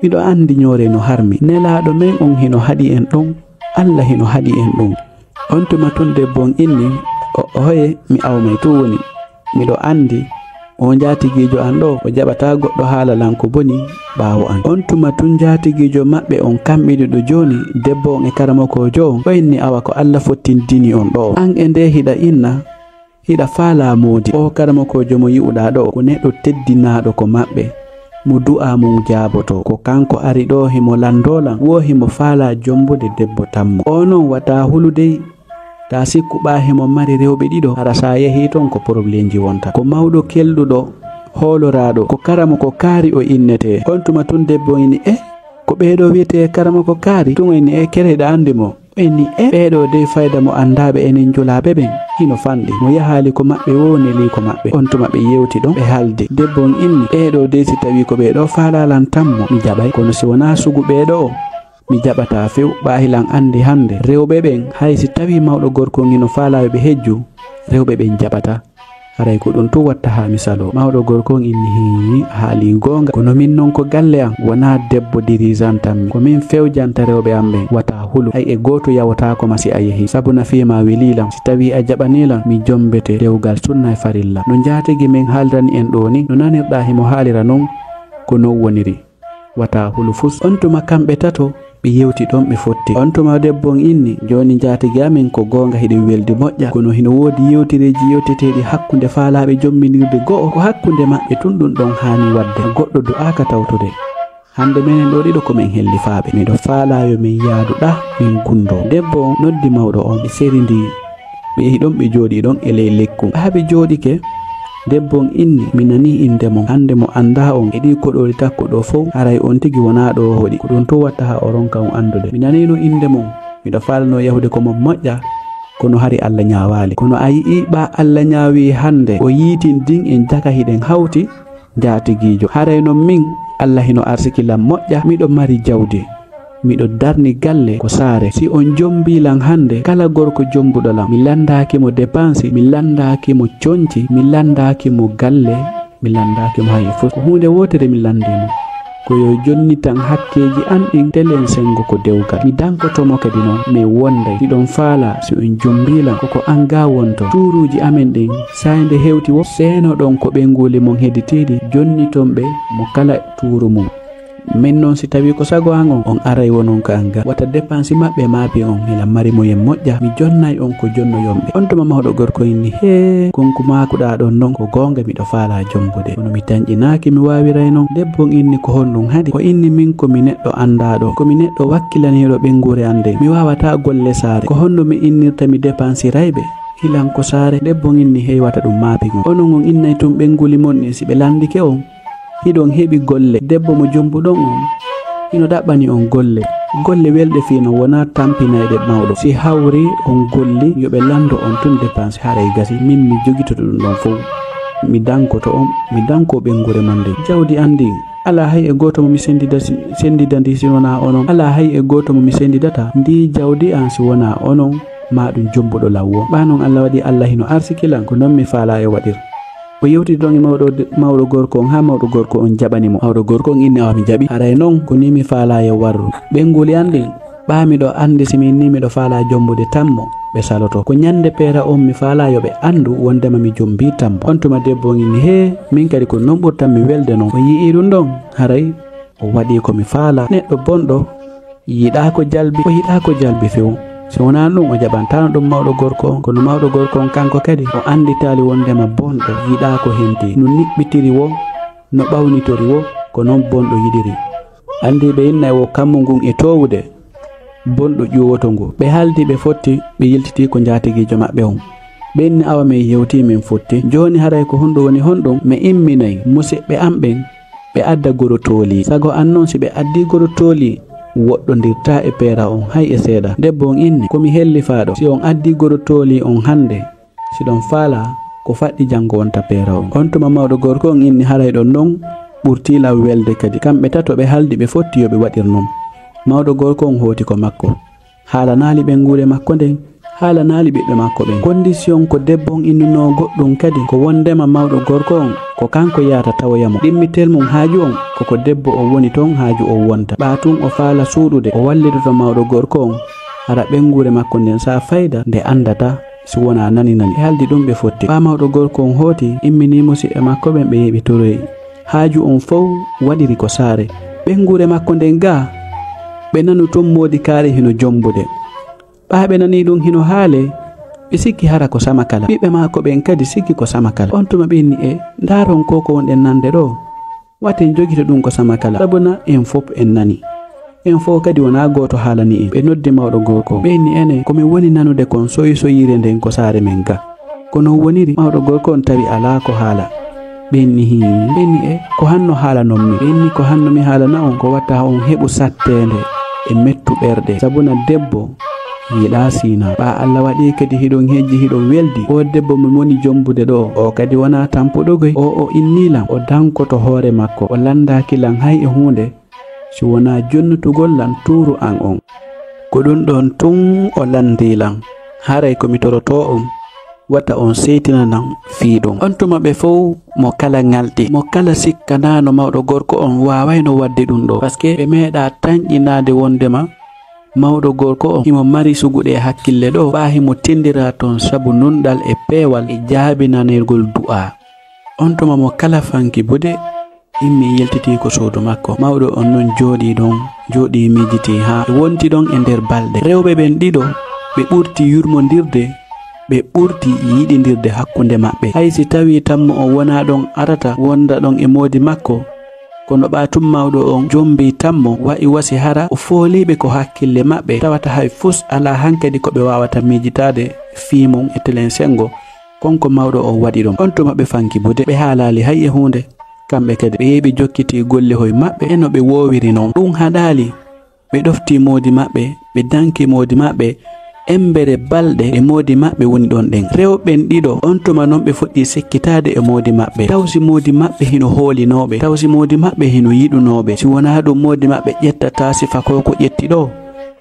Miɗo anndi ɲoore no harmi. Nelaaɗo men on hino haɗi en ɗun, Alla hino haɗi en ɗun." On tuma tun debbo on inni, "O, ohoye, mi aw may tun woni. Miɗo anndi oo njaatigiijo an ɗoo, o jaɓataa goɗɗo haala lan ko boni ɓaawo an." On tuma tun njaatigiijo maɓɓe on kamɓe ɗiɗo jooni, debbo on e karamokoojo on, o inni, "Awa ko Alla fottindini on ɗoo. An e ndee hiɗa inna, Hiɗa faalaa moodi? Oo karamokoojo mo yi'uɗaa ɗoo, ko neɗɗo teddinaaɗo ko maɓɓe. Mo du'aa mun jaabotoo. Ko kanko ari ɗoo himo lanndoo lan, wo himo faalaa jombude debbo tammo. Oo non wata hulu dey. Taa sikku ɓaa himo mari rewɓe ɗiɗo, hara si a yehii ton ko poroblemji wonta. Ko mawɗo kelɗuɗo, hooloraaɗo, ko karamoko kaari o innetee. On tuma tun debbo on inni, "Eh, ko ɓee ɗoo wi'etee karamoko kaari?" Tun o inni, "Eh, kere hiɗa anndi mo?" O inni, "Eh, ɓee ɗoo dey fayda mo anndaaɓe enen julaaɓe ɓen, hino fanɗi. Mo yahaali ko maɓɓe woo, nelii ko maɓɓe." On tuma ɓe yewti ɗon, ɓe haaldi. Debbo on inni, "Ɓee ɗoo dey si tawii ko ɓee ɗoo faalaa lan tammo, mi jaɓay. Kono si wonaa sugu ɓee ɗoo, mi jaɓataa few, ɓaa hilan anndi hannde, rewɓe ɓen, hay si tawii mawɗo gorko on hino faalaa yo ɓe hejju, rewɓe ɓen jaɓataa. Haray ko ɗun tun watta haa mi saloo." Mawɗo gorko on inni, "Hii, a haalii goonga, kono min non ko galle an, wonaa debbo dirigeant an mi. Ko min fewjanta rewɓe an ɓen, wata hulu. Hay e gooto yawotaako ma si a yehii. Sabu na fii maa welii lan, si tawii a jaɓanii lan, mi jombete dewgal sunna e farilla. No njaatigi men haalirani en ɗoo ni, no nanirɗaa himo haalira non, ko non woniri." Wata hulu fus. On tuma kamɓe tato, ɓe yewti ɗon, ɓe fotti. On tuma debbo on inni, "Jooni njaatigi amen, ko goonga hiɗen weldi moƴƴa, kono hino woodi yewtereeji yewteteeɗi hakkunde faalaaɓe jombinirde go'o, ko hakkunde maɓɓe tun ɗun ɗon haani wadde. Goɗɗo du'aaka tawtude. Hannde menen ɗoo ɗiɗo ko men hellifaaɓe. Miɗo faalaa yo men yaadu ɗaa, men gundoo." Debbo on noddi mawɗo on, ɓe serindii. Ɓe yehi ɗon, ɓe jooɗii ɗon e ley lekkun. Haa ɓe jooɗike, debbo on inni, "Mi nanii innde mon. Hannde mo anndaa on e ɗii koɗooli takko ɗoo fow, haray on tigi wonaa ɗoo o hoɗi. Ko ɗun tun watta haa o ronka on anndude. Mi nanii non innde mon. Miɗo faalnoo yahude ko mon moƴƴa, kono hari Alla ñaawaali. Kono a yi'ii, ɓaa Alla ñaawii hannde, o yiitin din en jaka hiɗen hawti, njaatigiijo. Haray non min, Alla hino arsiki lan moƴƴa, miɗo mari jawdi. Miɗo darni galle ko saare. Si on jombii lan hannde, kala gorko jombuɗo lan, mi lanndaaki mo depansi, mi lanndaaki mo conci, mi lanndaaki mo galle, mi lanndaaki mo hay fus. Ko huunde wootere mi lanndii mo. Ko yo jonnitan hakkeeji an ɗin, telen senngo ko dewgal. Mi dankoto mo kadi non, men wonday. Hiɗon faalaa, si on jombii lan, ko ko an gaa wonto. Tuuruuji amen ɗin, saay nde hewti wo, seenoɗon ko ɓeynguuli mon heditiiɗi, jonniton ɓe mo kala tuuru mun. Min non, si tawii ko sago an on, on aray wonon ka an ga. Wata depansi maɓɓe maapi on, hilan mari moyen moƴƴa, mi jonnay on ko jonnoyon ɓe. On tuma mawɗo gorko inni, "Hee, kon ko maakuɗaa ɗon non, ko goonga miɗo faalaa jombude. Kono mi tanƴinaaki, mi waawiray non." Debbo on inni, "Ko honɗun haɗi?" O inni, "Min ko mi neɗɗo anndaaɗo, ko mi neɗɗo wakkilaniiɗo ɓeynguure an nden. Mi waawataa golle saare. Ko honno mi innirta mi depansirayɓe? Hilan ko saare." Debbo on inni, "Hey, wata ɗun maapi on. Onon on innay tun ɓeynguuli mon ɗin si ɓe lanndike on?" Hiɗon heɓi golle, debbo mo jombuɗon on, hino ɗaɓɓani on golle. Golle welɗe fii non wonaa tampinayɗe mawɗo. Si hawri on golli, yo ɓe lanndo on tun depansi, haray gasi. Min mi jogitoto ɗun ɗon fow. Mi dankoto on, mi dankoo ɓeynguure mon nden. Jawdi an ndin, alaa hay e gooto mo mi senndida-, senndida ndi si wonaa onon. Alaa hay e gooto mo mi senndidata ndii jawdi an si wonaa onon, maa ɗun jombuɗo lan woo. Ɓaa non Alla waɗi Alla hino arsiki lan, ko non mi faalaa e waɗir. O yewtidi ɗon e mawɗo, mawɗo gorko on, haa mawɗo gorko on jaɓani mo. Mawɗo gorko on inni, "Awa mi jaɓi. Haray non, ko nii mi faalaa yo warru. Ɓeynguuli an ɗin, ɓaa miɗo anndi si mi innii miɗo faalaa jombude tammo, ɓe saloto. Ko ɲande peera on mi faalaa yo ɓe anndu wondema mi jombii tammo." On tuma debbo on inni, "Hee, min kadi ko non ɓurtan mi welde non. On yi'ii ɗun ɗon? Haray on waɗii ko mi faalaa. Neɗɗo bonɗo yiɗaa ko jalbi, o yiɗaa ko jalbi few. Si wonaa ɗun, o jaɓantaano ɗun mawɗo gorko on. Kono mawɗo gorko on kanko kadi, o annditaali wondema bonɗo yiɗaa ko hentii. No niɓɓitiri woo, no ɓawnitori woo, ko non bonɗo yiɗiri. Anndii ɓe innay woo kammu ngun e toowude, bonɗo ƴuwoto ngu." Ɓe haaldi, ɓe fotti, ɓe yiltiti ko njaatigiijo maɓɓe on. Ɓe inni, "Awa men yewtii, men fotti. Jooni haray ko honɗun woni honɗun? Men imminay musiɓɓe an ɓen, ɓe adda gorotooli. Sago an non, si ɓe addii gorotooli, woɗɗondirtaa e peera on hay e seeɗa." Debbo on inni, "Ko mi hellifaaɗo, si on addii gorotooli on hannde, si ɗon faalaa, ko faɗɗi janngo wonta peera on." On tuma mawɗo gorko on inni, "Haray ɗon non ɓurtii lan welde kadi." Kamɓe tato ɓe haaldi, ɓe fotti yo ɓe waɗir non. Mawɗo gorko on hooti ko makko. Haalanaali ɓeynguure makko nden, haalanaali ɓiɓɓe makko ɓen. Kondisiyon ko debbo on innunoo goɗɗun kadi, ko wondema mawɗo gorko on, ko kanko yahata tawoya mo. Ɗimmitel mun haaju on, ko ko debbo on woni ton haaju on wonta. Ɓaa tun o faala suuɗude, o wallidoto mawɗo gorko on, hara ɓeynguure makko nden saa fayda nde anndata si wonaa nani nani. Ɓe haaldi ɗun ɓe fotti. Ɓaa mawɗo gorko on hooti, imminii musiɓɓe makko ɓen, ɓe yehi ɓe toroyi. Haaju on fow waɗiri ko saare. Ɓeynguure makko nden gaa, ɓe nanu ton moodi kaari hino jombude. Ɓaa ɓe nanii ɗun hino haalee, Ɓe sikki hara ko Samakala. Ɓiɓɓe maako ɓen kadi sikki ko Samakala. On tuma ɓe inni: "E, ndaaron ko ko wonɗen nande ɗoo. Wata en jogito ɗun ko Samakala, sabuna en fow en nanii. En fow kadi wonaa gooto haalanii en." Ɓe noddi mawɗo gorko on. Ɓe inni: "Enee, ko men woni nanude kon soyi-soyiire nden ko saare men gaa?" Ko non woniri, mawɗo gorko on tawi alaa ko haala. Ɓe inni: "Hii." Ɓe inni: "E, ko honno haalanon mi?" Ɓe inni: "Ko honno mi haalana on, ko wata on heɓu satteende e mettu ɓerɗe, sabuna debbo yiɗaa siinaa. Ɓaa Alla waɗii kadi hiɗon hejji, hiɗon weldi. Oo debbo mo woni jombude ɗoo, oo kadi wonaa tampuɗo goy. Oo o innii lan, o dankoto hoore makko, o lanndaaki lan hay e huunde, si wonaa jonnitugol lan tuuru an on. Ko ɗun ɗon tun o lanndii lan. Haray ko mi torotoo on, wata on seytinanam fii ɗun." On tuma ɓe fow mo kala ŋalɗi, mo kala sikkanaano mawɗo gorko on waawayno waɗde ɗun ɗoo, paske ɓe meeɗaa tanƴinaade wonndema mawɗo gorko on himo mari suguɗe e hakkille ɗoo, ɓaa himo tinndira ton sabu nunɗal e peewal e jaabinanirgol du'aa. On tuma mo kala fanki buuɗe, immii yiltitii ko suudu makko. Mawɗo on non jooɗii ɗon, jooɗii miijitii haa ɓe wonti ɗon e nder balɗe. Rewɓe ɓen ɗiɗo, ɓe ɓurti yurmondirde, ɓe ɓurti yiɗindirde hakkunde maɓɓe. Hay si tawii tammo on wonaa ɗon arata wonda ɗon e moodi makko, kono ɓaa tun mawɗo on jombii tammo, wa'i wa si hara o foolii ɓe ko hakkille maɓɓe, tawata hay fus alaa hankadi ko ɓe waawata miijitaade fii mun e telen senngo kon ko mawɗo on waɗi ɗon. On tuma ɓe fanki buuɗe, ɓe haalaali hay e huunde. Kamɓe kadi, ɓe yehi ɓe jokkitii gollehoy maɓɓe e no ɓe woowiri non. Ɗun haɗaali, ɓe ɗoftii moodi maɓɓe, ɓe danki moodi maɓɓe. Embere balɗe e moodi maɓɓe woni ɗon ɗen. Rewɓe ɓen ɗiɗo, on tuma non ɓe fuɗɗii sikkitaade e moodi maɓɓe. Taw si moodi maɓɓe hino hoolinoo ɓe? Taw si moodi maɓɓe hino yiɗunoo ɓe? Si wonaa ɗun, moodi maɓɓe ƴettataa sifa ko ko ƴetti ɗoo.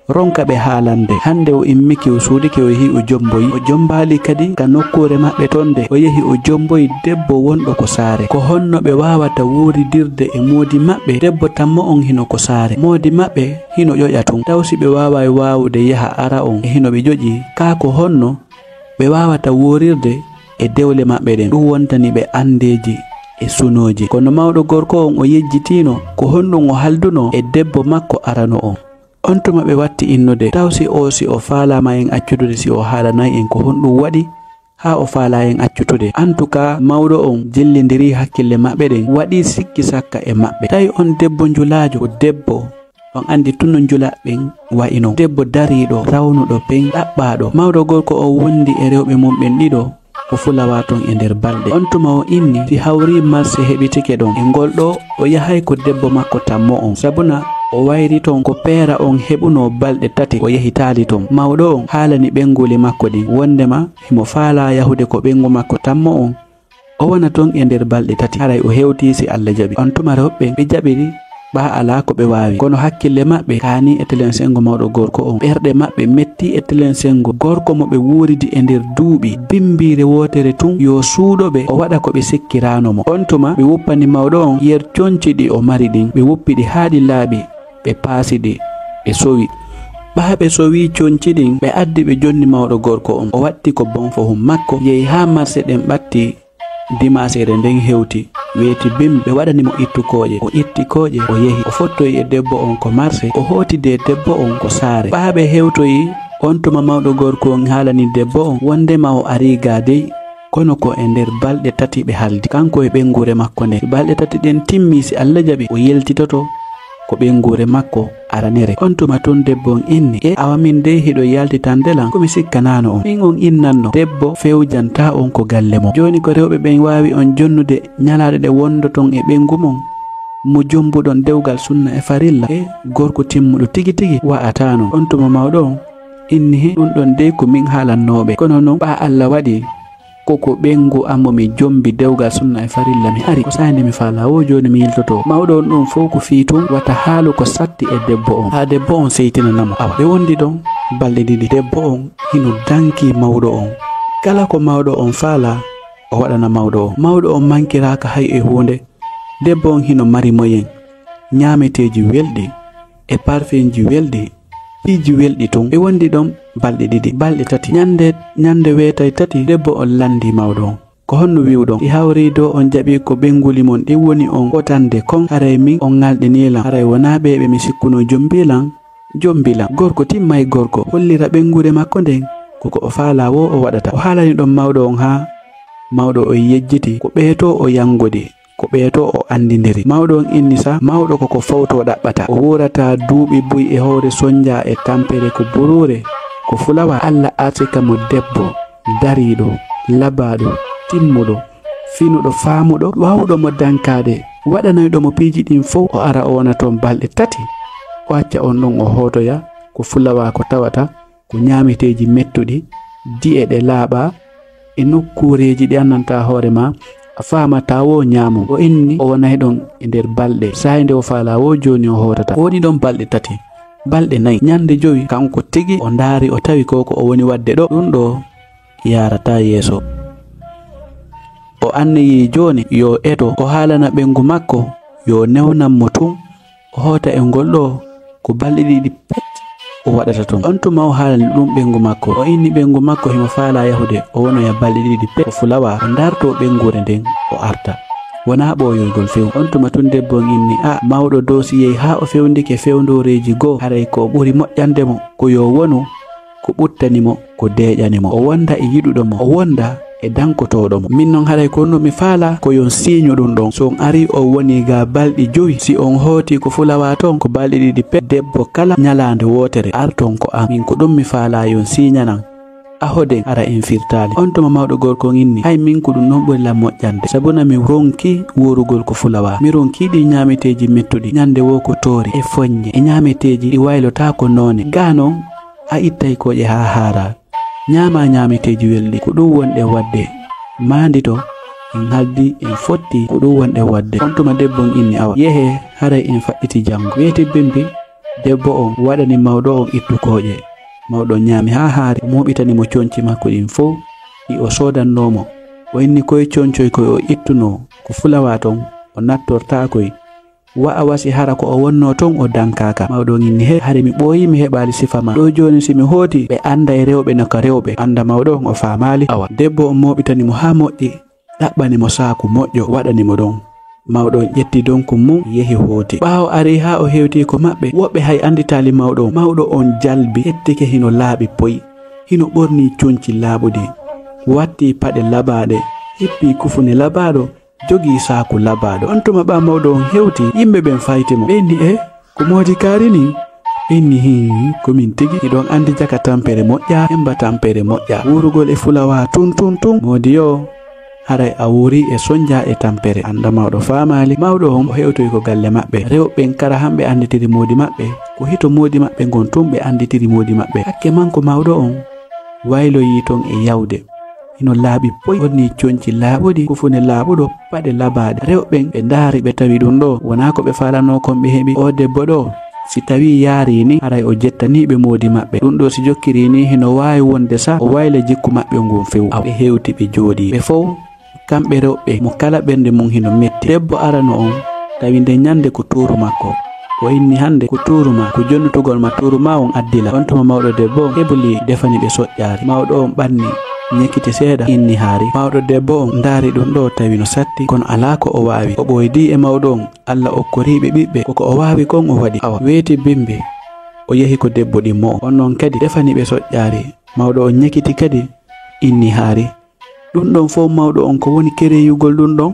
Ronka ɓe haalande. Hande o immike, o suuɗike, o yehi o jomboyi. O jombaali kadi ka nokkuure maɓɓe ton de. O yehi o jomboyi debbo wonɗo ko saare. Ko honno ɓe waawata wuuridirde e moodi maɓɓe? Debbo tammo on hino ko saare. Moodi maɓɓe hino ƴoƴa tun. Taw si ɓe waaway waawude yaha ara on e hino ɓe ƴoƴi? Kaa ko honno ɓe waawata wuurirde e dewle maɓɓe ɗen? Ɗun wontani ɓe andeeji e sunooji. Kono mawɗo gorko on o yejjitiino ko honɗun o haldunoo e debbo makko arano on. On tuma ɓe watti innude, taw si o, si o faalaama en accudude, si o haalanay en ko honɗun waɗi haa o faalaa en accutude. Antukaa, mawɗo on jillindirii hakkille maɓɓe ɗen, waɗii sikki sakka e maɓɓe. Tawi on debbo njulaajo, ko debbo, on anndi tun no njulaaɓe ɓen wa'i non. Debbo dariiɗo, rawnuɗo, peen ɗaɓɓaaɗo. Mawɗo gorko on wondi e rewɓe mun ɓen ɗiɗo, o fulawaa ton e nder balɗe. On tuma o inni, si hawrii marse heɓitike ɗon e ngol ɗoo, o yahay ko debbo makko tammo on. Sabuna o wayri ton ko peera on heɓunoo balɗe tati, o yehitaali ton. Mawɗo on haalani ɓeynguuli makko ɗin, wondema himo faalaa yahude ko ɓeyngu makko tammo on, o wona ton e nder balɗe tati. Haray o hewtii si Alla jaɓi. On tuma rewɓe ɓen ɓe jaɓiri. Ɓaa alaa ko ɓe waawi, kono hakkille maɓɓe kaanii e telen senngo mawɗo gorko on. Ɓerɗe maɓɓe mettii e telen senngo gorko mo ɓe wuuridi e nder duuɓi. Bimbiire wootere tun, yo suuɗo ɓe, o waɗa ko ɓe sikkiraano mo. On tuma, ɓe wuppani mawɗo on yer conci ɗi o mari ɗin. Ɓe wuppi ɗi haa ɗi laaɓi, ɓe paasi ɗi, ɓe sowi. Ɓaa ɓe sowii conci ɗin, ɓe addi ɓe jonni mawɗo gorko on. O watti ko bonfohun makko, yehi haa marse ɗen ɓatti. Dimaaseere nden hewti, weeti bim, ɓe waɗani mo ittu kooƴe. O itti kooƴe, o yehi. O fottoyi e debbo on ko marse, o hootidi e debbo on ko saare. Ɓaa ɓe hewtoyi, on tuma mawɗo gorko on haalani debbo on wondema o arii gaa dey, kono ko e nder balɗe tati ɓe haldi, kanko e ɓeynguure makko nden. Si balɗe tati ɗen timmii, si Alla jaɓi, o yeltitoto ko ɓeynguure makko aranere. On tuma tun debbo on inni, "E, awa min dey hiɗon yaltitande lan, ko mi sikkanaano on. Min on innanno, debbo fewjantaa on ko galle mon. Jooni ko rewɓe ɓen waawi on jonnude ɲalaaɗe ɗe wondoton e ɓeyngu mon, mo jombuɗon dewgal sunna e farilla, e gorko timmuɗo tigi tigi wa'ataano." On tuma mawɗo on inni, "He, ɗun ɗon dey ko min haalannoo ɓe. Kono non, ɓaa Alla waɗii ko ko ɓeyngu an mo mi jombi dewgal sunna e farilla mi ari. Ko sa'i nde mi faalaa, wo jooni mi yiltotoo." Mawɗo on ɗun fow ko fii tun wata haalu ko satti e debbo on, haa debbo on seytinana mo. Awa, ɓe wondi ɗon balɗe ɗiɗi. Debbo on hino danki mawɗo on. Kala ko mawɗo on faalaa, o waɗana mawɗo on. Mawɗo on mankiraaka hay e huunde. Debbo on hino mari moyen, ɲaameteeji welɗi, e parfenji welɗi, piiji welɗi tun. Ɓe wondi ɗon balɗe ɗiɗi, balɗe tati. Ɲande, ɲande weetay tati, debbo on lanndii mawɗo on, "Ko honno wi'uɗon? Si hawrii ɗoo on jaɓii ko ɓeynguuli mon ɗin woni on fotande kon, haray min on ŋalɗinii lan. Haray wonaa ɓee ɓe mi sikkunoo jombii lan, jombii lan." Gorko timmay gorko, hollira ɓeynguure makko nden ko ko o faalaa woo o waɗata. O haalani ɗon mawɗo on haa mawɗo on yejjiti ko ɓee too o yanngodi, ko ɓee too o anndindiri. Mawɗo on inni sa, mawɗo ko ko fowtoo ɗaɓɓata. O wuurataa duuɓi buy e hoore sonnjaa e tampere ko buruure, ko fulawaa. Alla arsika mo debbo dariiɗo, labaaɗo, timmuɗo, finuɗo, faamuɗo, waawuɗo mo dankaade, waɗanayɗo mo piiji ɗin fow. O ara o wona ton balɗe tati, o acca on ɗon o hootoya ko fulawaa ko tawata ko ɲaameteeji mettuɗi, di'e ɗe laaɓaa, e nokkuureeji ɗi anndantaa hoore maa, a faamataa woo ɲaamon. O inni o wonay ɗon e nder balɗe, saa'i nde o faalaa woo jooni o hootata. O woni ɗon balɗe tati, balɗe nayi, ɲande jowi, kanko tigi o ndaari o tawi ko ko o woni waɗde ɗoo, ɗun ɗoo yaarataa yeeso. O anniyii jooni yo o eto, o haalana ɓeyngu makko, yo o newnan mo tun, o hoota e ngol ɗoo ko balɗe ɗiɗi pet o waɗata tun. On tuma o haalani ɗun ɓeyngu makko. O inni ɓeyngu makko himo faalaa yahude, o wonoya balɗe ɗiɗi pet ko fulawaa, o ndartoo ɓeynguure nden, o arta. Wonaa ɓooyoygol few. On tuma tun debbo on inni, "A, mawɗo doosiyey haa o fewndike fewndooreeji goo, haray ko ɓuri moƴƴande mo ko yo wonu ko ɓuttani mo, ko deeƴani mo. O wonda e yiɗuɗo mo, o wonda e dankotooɗo mo. Min non haray ko honno mi faalaa ko yo on siiɲu ɗun ɗon. Si on arii on wonii gaa balɗi jowi, si on hootii ko fulawaa ton, ko balɗi ɗiɗi pet, debbo kala ɲalaande wootere arton ko an. Min ko ɗun mi faalaa yo on siiɲanan. Ahoden hara en firtaali." On tuma mawɗo gorko on inni, "Hay min ko ɗun non ɓuri lan moƴƴande. Sabuna mi ronki wuurugol ko fulawaa. Mi ronki ɗii ɲaameteeji mettuɗi. Ɲande woo ko toori e foɲɲe e ɲaameteeji ɗi waylotaako noone. Gaa non a ittay kooƴe haa haaraa. Ɲaamaa ɲaameteeji welɗi. Ko ɗun wonɗen waɗde. Maandito, en haldi, en fotti. Ko ɗun wonɗen waɗde." On tuma debbo on inni, "Awa, yehee, haray en faɗɗiti janngo." Weeti bimbi, debbo on waɗani mawɗo on ittu kooƴe. Mawɗo on ɲaami haa haari, o mooɓitani mo conci makko ɗin fow, ɗi o soodannoo mo. O inni koy concoy koy o ittunoo ko fulawaa ton, o nattortaa koy. Wa'a wa si hara ko o wonnoo ton o dankaaka. Mawɗo on inni, "He, hari mi ɓooyii mi heɓaali sifa maa. Ɗoo jooni si mi hootii, ɓe annday rewɓe no ka rewɓe." Annda mawɗo on o faamaali. Awa, debbo on mooɓitani mo haa moƴƴi, ɗaɓɓani mo saaku moƴƴo, waɗani mo ɗon. Mawɗo on ƴetti donkun mun, yehi hooti. Ɓaawo arii haa o hewtii ko maɓɓe, woɓɓe hay annditaali mawɗo on. Mawɗo on jalbi, hettike hino laaɓi poy, hino ɓornii conci laaɓuɗi, wattii paɗe labaaɗe, hippii kufune labaaɗo, jogii saaku labaaɗo. On tuma ɓaa mawɗo on hewtii, yimɓe ɓen fayti mo. Ɓe inni, "E, ko moodi kaari nii?" Ɓe inni, "Hii, ko min tigi. Hiɗon anndi jaka tampere moƴƴaa, hemba tampere moƴƴaa. Wuurugol e fulawaa tun, tun, tun. Moodi yoo, haray a wuurii e sonjaa e tampere." Annda mawɗo faamaali. Mawɗo on o hewtoyi ko galle maɓɓe. Rewɓe ɓen kara han ɓe annditiri moodi maɓɓe. Ko hito moodi maɓɓe ngon tun ɓe annditiri moodi maɓɓe. Hakke manko mawɗo on wayloyii ton e yawde. Hino laaɓi poy, ɓornii conci laaɓuɗi, kufune laaɓuɗo, paɗe labaaɗe. Rewɓe ɓen ɓe ndaari, ɓe tawi ɗun ɗoo wonaa ko ɓe faalanoo kon ɓe heɓi. Oo debbo ɗoo, si tawii yaarii nii, haray o jettanii ɓe moodi maɓɓe. Ɗun ɗoo si jokkirii nii, hino waawi wonde sa o wayla jikku maɓɓe ngun few. Awa, ɓe hewti, ɓe jooɗii. Ɓe fow, kamɓe rewɓe, mo kala ɓernde mun hino metti. Debbo arano on, tawi nden ɲande ko tuuru makko. O inni, "Hande ko tuuru maa, ko jonnutugol ma tuuru maa on addi lan." On tuma mawɗo debbo on hebli defani ɓe soƴƴaari. Mawɗo on ɓanni, ɲekiti seeɗa, inni haari. Mawɗo debbo on ndaari ɗun ɗoo, tawi no satti, kono alaa ko o waawi. O ɓooydii e mawɗo on, Alla okkorii ɓe ɓiɓɓe, ko ko o waawi kon o waɗi. Awa, weeti bimbi, o yehi ko debbo ɗimmo on. On non kadi defani ɓe soƴƴaari. Mawɗo on ɲekiti kadi, inni haari. Ɗun ɗon fow mawɗo on ko woni kereyugol ɗun ɗon?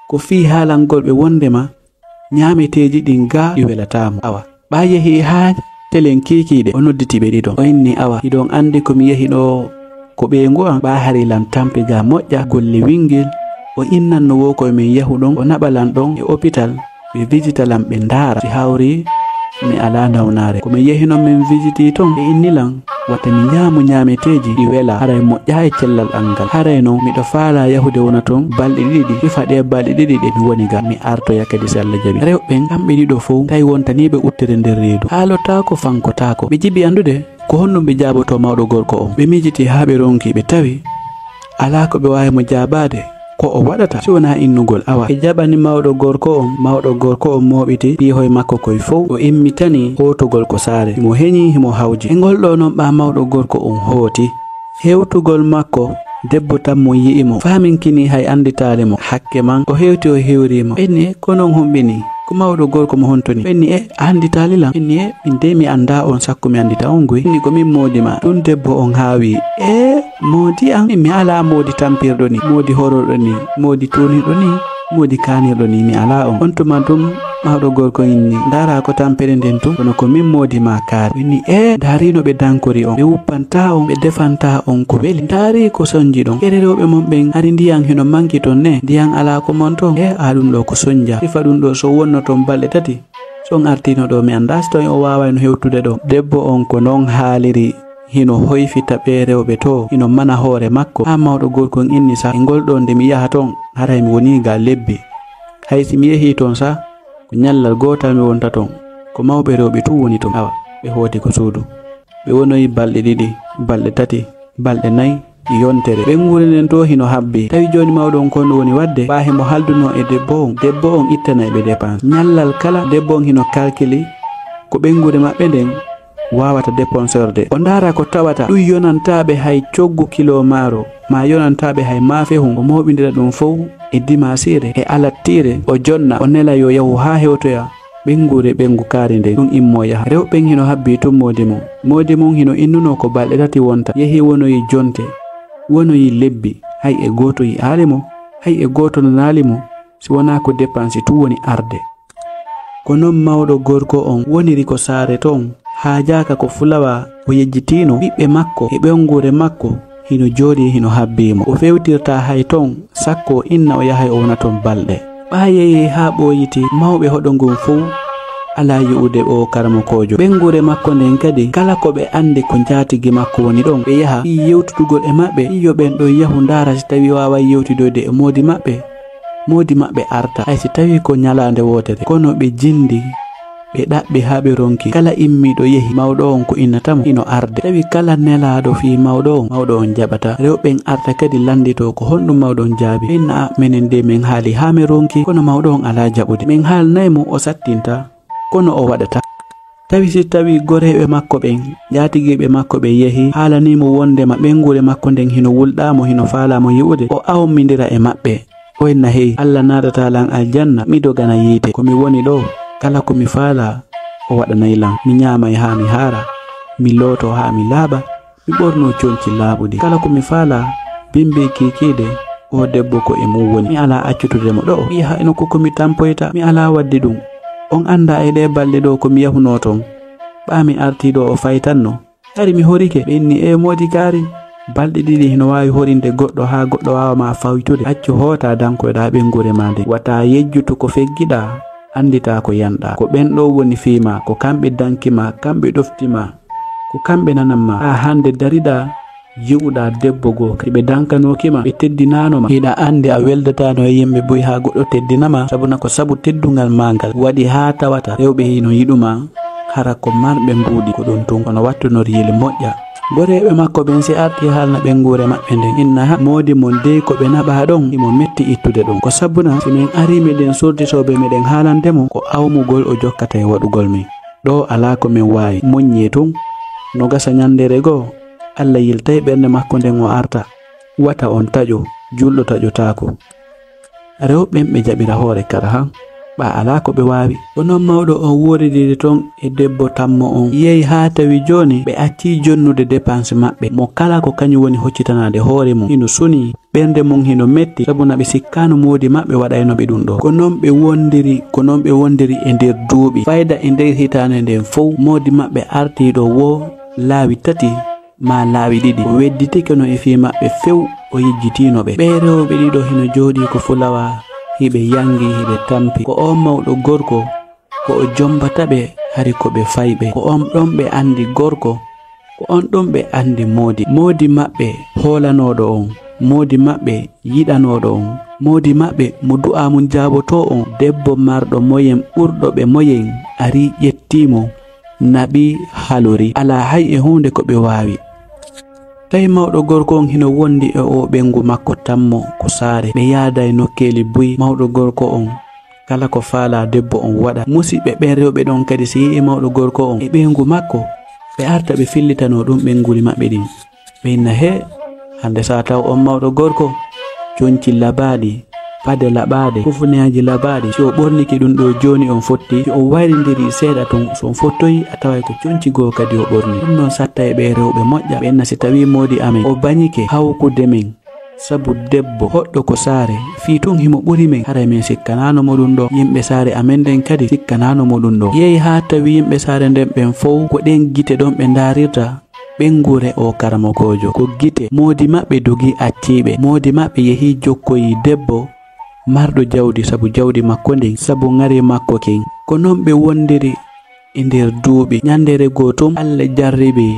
Ko fii haalangol ɓe wondema ɲaameteeji ɗin gaa ɗi welataa mo. Awa, ɓaa yehi haa telen kiikiiɗe, o nodditi ɓe ɗiɗon. O inni, "Awa, hiɗon anndi ko mi yehi ɗoo ko ɓeyngu an, ɓaa hari lan tampi gaa moƴƴa, golle wingil." O innanno woo ko min yahu ɗon, o naɓa lan ɗon e opital. Ɓe visita lan, ɓe ndaara si hawri mi alaa nawnaare. Ko min yehi non min visitii ton, ɓe inni lan wata mi ɲaamu ɲaameteeji ɗi welaa, haray moƴƴaa e cellal an ngal. Haray non miɗo faalaa yahude wona ton balɗe ɗiɗi, hifa ɗee balɗe ɗiɗi ɗe mi woni ga, mi artoya kadi si Alla jaɓi. Rewɓe ɓen kamɓe ɗiɗo fow tawi wontaniiɓe uttere nder reedu. Haalotaako, fankotaako. Ɓe jiɓi anndude ko honɗun ɓe jaabotoo mawɗo gorko on. Ɓe miijiti haa ɓe ronki, ɓe tawi alaa ko ɓe waawi mo jaabaade ko o waɗata si wonaa innugol. Awa, ɓe jaɓani mawɗo gorko on. Mawɗo gorko on mooɓiti piihoy makko koy fow. O immitani hootugol ko saare. Himo heɲi, himo hawji. E ngol ɗoo non ɓaa mawɗo gorko on hooti. Hewtugol makko Debbo tammo yi'i mo, faminkinii hay annditaali mo. Hakke man, o hewti o hewrii mo. Ɓe inni, "E, ko non honɓe nii? Ko mawɗo gorko mo honto nii?" Ɓe inni, "E, a annditaali lan?" Ɓe inni, "E, min dey mi anndaa on, sakko mi anndita on goy." Inni, "Ko min moodi maa." Ɗun debbo on haawi, "E, moodi an? Min mi alaa moodi tampirɗo nii, moodi hororɗo nii, moodi tuunirɗo nii, moodi kaanirɗo nii, mi alaa on." On tuma tun, mawɗo gorko inni, "Ndaaraa ko tampere nden tun, kono ko min moodi maa kaari." O inni, "E, ndaarii no ɓe dankori on, ɓe wuppantaa on, ɓe defantaa on ko weli. Ndaarii ko sonji ɗon. Kere rewɓe mon ɓen, hari ndiyan hino manki ton ne? Ndiyan alaa ko mon ton? E, aa ɗun ɗoo ko sonja. Sifa ɗun ɗoo so wonno ton balɗe tati, so on artiino ɗoo, mi anndaa si tawii on waawayno hewtude ɗoo." Debbo on ko non haaliri, hino hoyfita ɓee rewɓe too, hino mana hoore makko. Haa mawɗo gorko on inni, "Sa e ngol ɗoo nde mi yaha ton, haray mi wonii ga lebbi. Hay si mi yehii ton sa, ko ɲallal gootal mi wonta ton. Ko mawɓe rewɓe tun woni ton." Awa, ɓe hooti ko suudu. Ɓe wonoyi balɗe ɗiɗi, balɗe tati, balɗe nay, yontere. Ɓeynguure nden too hino habbii. Tawi jooni mawɗo on ko honɗun woni waɗde? Ɓaa himo haldunoo e debbo on. Debbo on ittanay ɓe dépense. Ɲallal kala, debbo on hino kalkili ko ɓeynguure maɓɓe nden waawata dépensorde. O ndaara ko tawata. Ɗun yonantaa ɓe hay coggu kilo maaro, maa yonantaa ɓe hay maafehun. O mooɓindira ɗun fow e dimaasiire, e alattiire, o jonna, o nela yo yahu haa hewtoya ɓeynguure ɓeyngu kaari nden, ɗun immoo yaha. Rewɓe ɓen hino habbii tun moodi mun. Moodi mun hino innunoo ko balɗe tati wonta. Yehi wonoyi jonte, wonoyi lebbi, hay e gooto yi'aali mo, hay e gooto nanaali mo, si wonaa ko dépense tun woni arde. Ko non mawɗo gorko on woniri ko saare ton, haajaaka ko fulawa o yejjitiino ɓiɓɓe makko e ɓeynguure makko, hino jooɗii hino habbii mo. O fewtirtaa hay ton, sakko o inna o yahay o wona ton balɗe. Ɓaa yehi haa ɓooyiti, mawɓe hoɗo ngon fow alaa yi'ude oo karamokoojo. Ɓeynguure makko nden kadi, kala ko ɓe anndi ko njaatigi makko woni ɗon, ɓe yaha fii yewtudugol e maɓɓe, fii yo ɓen ɗon yahu ndaara si tawii waaway yewtidoyde e moodi maɓɓe. Moodi maɓɓe arta, hay si tawii ko ɲalaande wootere, kono ɓe jindi, ɓe ɗaɓɓi haa ɓe ronki. Kala immiiɗo yehi, mawɗo on ko innata mo, hino arde. Tawi kala nelaaɗo fii mawɗo on, mawɗo on jaɓata. Rewɓe ɓen arta kadi lannditoo ko honɗun mawɗo on jaabi. Ɓe inna, "A, menen de men haali haa men ronki, kono mawɗo on alaa jaɓude. Men haalnay mo, o sattinta, kono o waɗata." Tawi si tawii goreeɓe makko ɓen, njaatigiiɓe makko ɓen yehi, haalanii mo wonndema ɓeynguure makko nden hino wulɗaa mo, hino faalaa mo yi'ude, o awmindira e maɓɓe. O inna, "Hey, Alla naadataa lan aljanna, mi dogana yiite. Ko mi woni ɗoo, kala ko mi faalaa, o waɗanay lan. Mi ɲaamay haa mi haara, mi lootoo haa mi laaɓa, mi ɓornoo conci laaɓuɗi. Kala ko mi faalaa, bimbi kiikiiɗe, oo debbo ko e mun woni. Mi alaa accutude mo ɗoo. Mi yaha e nokku ko mi tampoyta, mi alaa waɗde ɗun. On anndaa e ɗee balɗe ɗoo ko mi yahunoo ton. Ɓaa mi artii ɗoo o faytanno. Hari mi horike." Ɓe inni, "Ee, moodi kaari, balɗe ɗiɗi hino waawi horinde goɗɗo haa goɗɗo waawa ma fawtude. Accu hoota dankoyɗaa ɓeynguure maa nden. Wata yejjutu ko feggiɗaa, annditaa ko yanɗaa. Ko ɓen ɗoo woni fii maa, ko kamɓe danki maa, kamɓe ɗofti maa, ko kamɓe nanan maa. Haa hannde dariɗaa, yi'uɗaa debbo goo, ɓe dankanooki ma, ɓe teddinaano ma. Hiɗa anndi a weldataano e yimɓe buy haa goɗɗo teddina ma, sabuna ko sabu teddungal maa ngal waɗi haa tawata rewɓe hino yiɗu ma, hara ko marɓe mbuuɗi. Ko ɗun tun, kono wattu noriili moƴƴa." Goreeɓe makko ɓen si artii haalna ɓeynguure maɓɓe nden, inna, "Ha, moodi mon dey ko ɓe naɓaa ɗon, himo metti ittude ɗun. Ko sabuna si men arii meɗen sortitoo ɓe meɗen haalande mo, ko awmugol o jokkata e waɗugol men. Ɗoo alaa ko men waawi, muɲɲee tun. No gasa ɲanndere goo, Alla yiltay ɓernde makko nden o arta. Wata on taƴo, julɗo taƴotaako." Rewɓe ɓen ɓe jaɓira hoore kara han, ɓaa alaa ko ɓe waawi. Ko non mawɗo on wuuridiri ton e debbo tammo on. Yehi haa tawi jooni ɓe accii jonnude dépense maɓɓe. Mo kala ko kaɲum woni hoccitanaade hoore mun. Hino sunii. Ɓernde mun hino metti, sabu na ɓe sikkaano moodi maɓɓe waɗayno ɓe ɗun ɗoo. Ko non ɓe wondiri, ko non ɓe wondiri e nder duuɓi. Fayda e nder hitaande nden fow, moodi maɓɓe artii ɗoo woo laawi tati maa laawi ɗiɗi. O wedditike no e fii maɓɓe few, o yejjitiino ɓe. Ɓee rewɓe ɗiɗo hino jooɗii ko fulawa, hiɓe yangi, hiɓe tampi. Ko on mawɗo gorko ko o jombata ɓe, hari ko ɓe fayɓe. Ko on ɗon ɓe andi gorko, ko on ɗon ɓe andi moodi. Moodi maɓɓe hoolanooɗo on, moodi maɓɓe yiɗanooɗo on, moodi maɓɓe mo du'aa mun jaabotoo on. Debbo marɗo moyen ɓurɗo ɓe moyen arii ƴettii mo, naɓi, halori. Alaa hay e huunde ko ɓe waawi. Tawi mawɗo gorko on hino wondi e oo ɓeyngu makko tammo ko saare. Ɓe yaaday nokkeeli buy. Mawɗo gorko on, kala ko faalaa debbo on waɗa. Musiɓɓe ɓen rewɓe ɗon kadi, si yi'ii mawɗo gorko on e ɓeyngu makko, ɓe arta ɓe fillitanoo ɗun ɓeynguuli maɓɓe ɗin. Ɓe inna, "Hee, Hannde si a taw on mawɗo gorko, conci labaaɗi, paɗe laɓaaɗe, kufuneyaaji labaaɗi, si o ɓornike ɗun ɗoo jooni on fotti, si o waylindirii seeɗa tun, si on fottoyi, a taway ko conci goo kadi o ɓornii. Ɗun non sattay ɓee rewɓe moƴƴa, ɓen na si tawii moodi amen, o bañike hawkude men. Sabu debbo hoɗɗo ko saare, fii tun himo ɓuri men, haray men sikkanaano mo ɗun ɗoo. Yimɓe saare amen ɗen kadi sikkanaano mo ɗun ɗoo. Yehi haa tawi yimɓe saare nden ɓen fow ko ɗen gite ɗon ɓe ndaarirta ɓeynguure oo karamokoojo. Ko gite moodi maɓɓe dogii accii ɓe. Moodi maɓɓe yehi jokkoyi debbo marɗo jawdi sabu jawdi makko ndin, sabu ŋari makko kin. Ko non ɓe wondiri e nder duuɓi. Ɲanndere goo tun, Alla jarribi